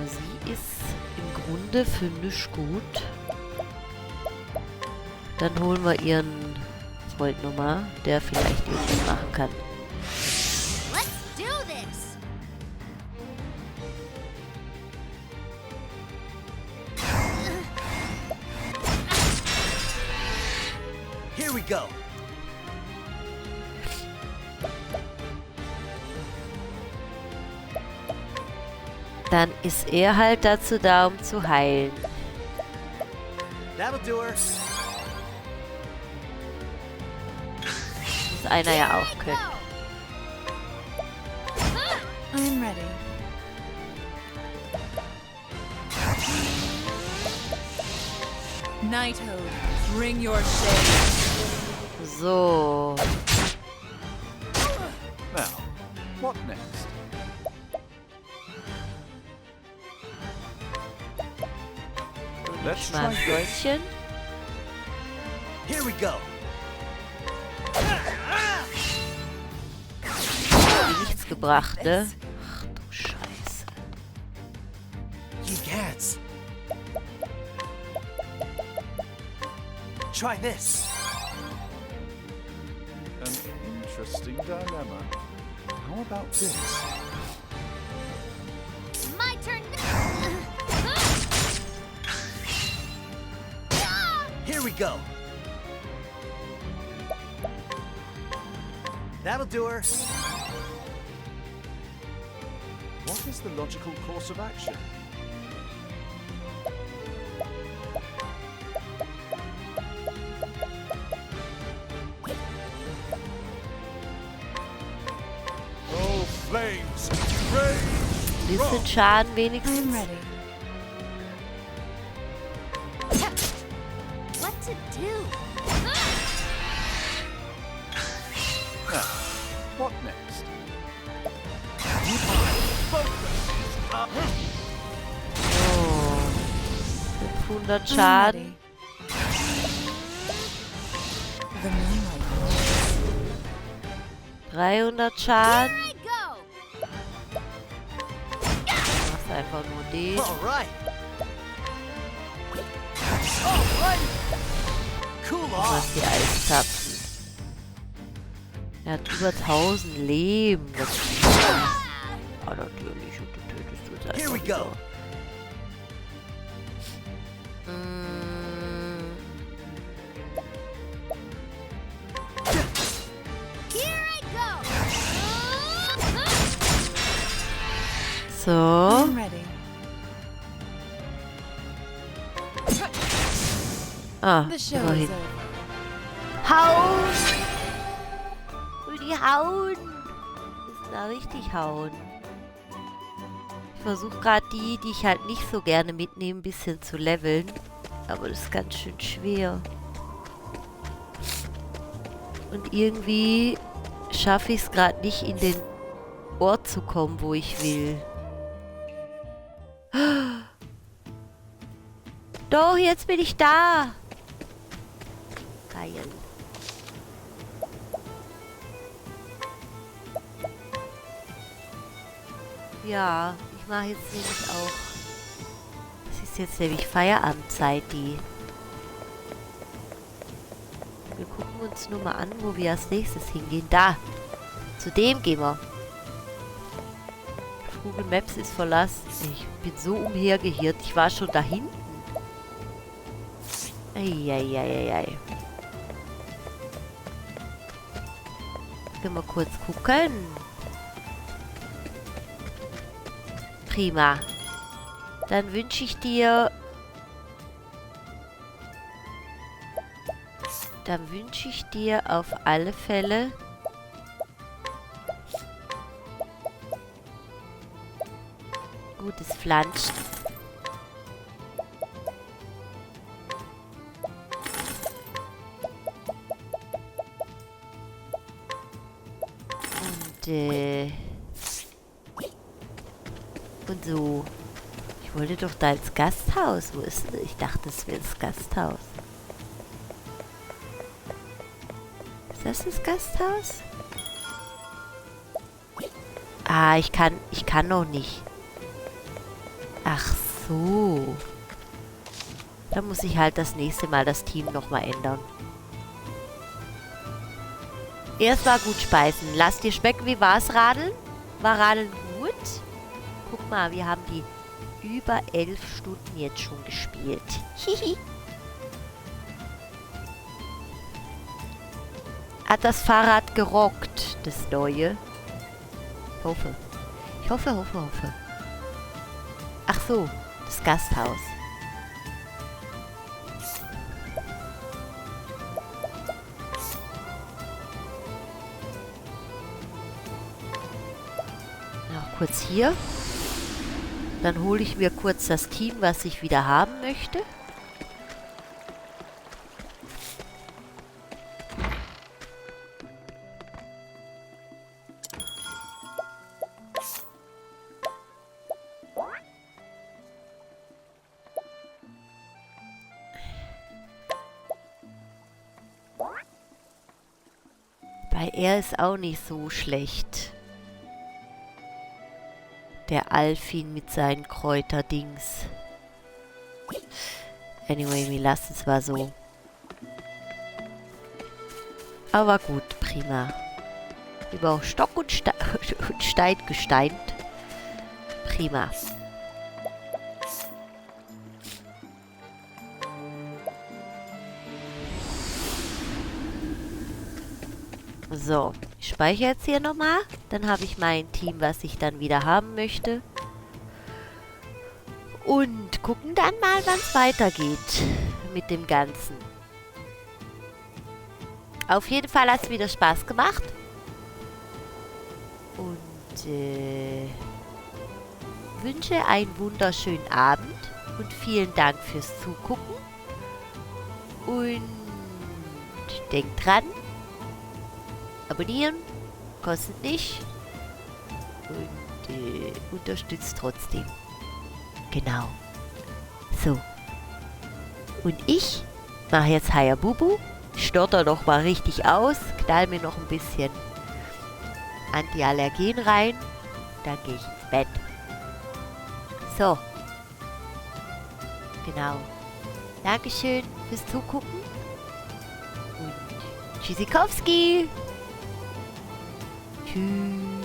Sie ist im Grunde für nichts gut. Dann holen wir ihren Freund nochmal, der vielleicht irgendwas machen kann. Let's do this! Here we go. Dann ist er halt dazu da, um zu heilen. That'll do her. Muss einer ja auch können. I'm ready. Knighthood, bring your shade. So. Now, what next? Let's Mal ein try this. Schläuchchen. Here we go. Nichts gebracht, ne? Ach du Scheiße. You cats. Try this. An interesting dilemma. How about this? My turn! Here we go. That'll do her. What is the logical course of action? Oh, flames! Rage! Bisschen Schaden I'm wenigstens. ready. What to do? Now, what next? So. 500 I'm Schaden. ready. The moonlight glows. 300 Schaden. Here I go! Machst einfach nur den. All right. Alrighty. Cool Du off. hast die Eiszapfen. Er hat über 1000 Leben. Das ist natürlich. Und du tötest uns einfach Here we wieder. go. Mm, Here I go! So. I'm ready. Ah, The show immerhin. is over. Hauen! Die hauen! Müssen da richtig hauen. Ich versuche gerade die ich halt nicht so gerne mitnehme, ein bisschen zu leveln. Aber das ist ganz schön schwer. Und irgendwie schaffe ich es gerade nicht, in den Ort zu kommen, wo ich will. Doch, jetzt bin ich da! Geil. Ja, ich mache jetzt nämlich auch. Das ist jetzt nämlich Feierabendzeit, die. Wir gucken uns nur mal an, wo wir als nächstes hingehen. Da! Zu dem gehen wir. Google Maps ist verlassen. Ich bin so umhergeirrt. Ich war schon da hinten. Eieieiei. Können wir kurz gucken. Prima. Dann wünsche ich dir... Dann wünsche ich dir auf alle Fälle... gutes Pflanzen. Und so. Ich wollte doch da ins Gasthaus. Wo ist denn? Ich dachte, es wäre das Gasthaus. Ist das das Gasthaus? Ah, ich kann noch nicht. Ach so. Dann muss ich halt das nächste Mal das Team nochmal ändern. Erstmal gut speisen. Lass dir schmecken, wie war's, Radeln? War Radeln gut? Guck mal, wir haben die über 11 Stunden jetzt schon gespielt. Hihi. Hat das Fahrrad gerockt, das neue? Ich hoffe. Ach so, das Gasthaus. Noch kurz hier. Dann hole ich mir kurz das Team, was ich wieder haben möchte. Weil er ist auch nicht so schlecht. Der Alfin mit seinen Kräuterdings. Anyway, wir lassen es mal so. Aber gut, prima. Über Stock und Stein gesteint. Prima. So, ich speichere jetzt hier nochmal. Dann habe ich mein Team, was ich dann wieder haben möchte. Und gucken dann mal, wann es weitergeht mit dem Ganzen. Auf jeden Fall hat es wieder Spaß gemacht. Und wünsche einen wunderschönen Abend. Und vielen Dank fürs Zugucken. Und denkt dran, abonnieren, kostet nicht und unterstützt trotzdem. Genau. So. Und ich mache jetzt Hayabubu, stotter noch mal richtig aus, knall mir noch ein bisschen Antiallergen rein, dann gehe ich ins Bett. So. Genau. Dankeschön fürs Zugucken und Tschüssikowski! Tschüss.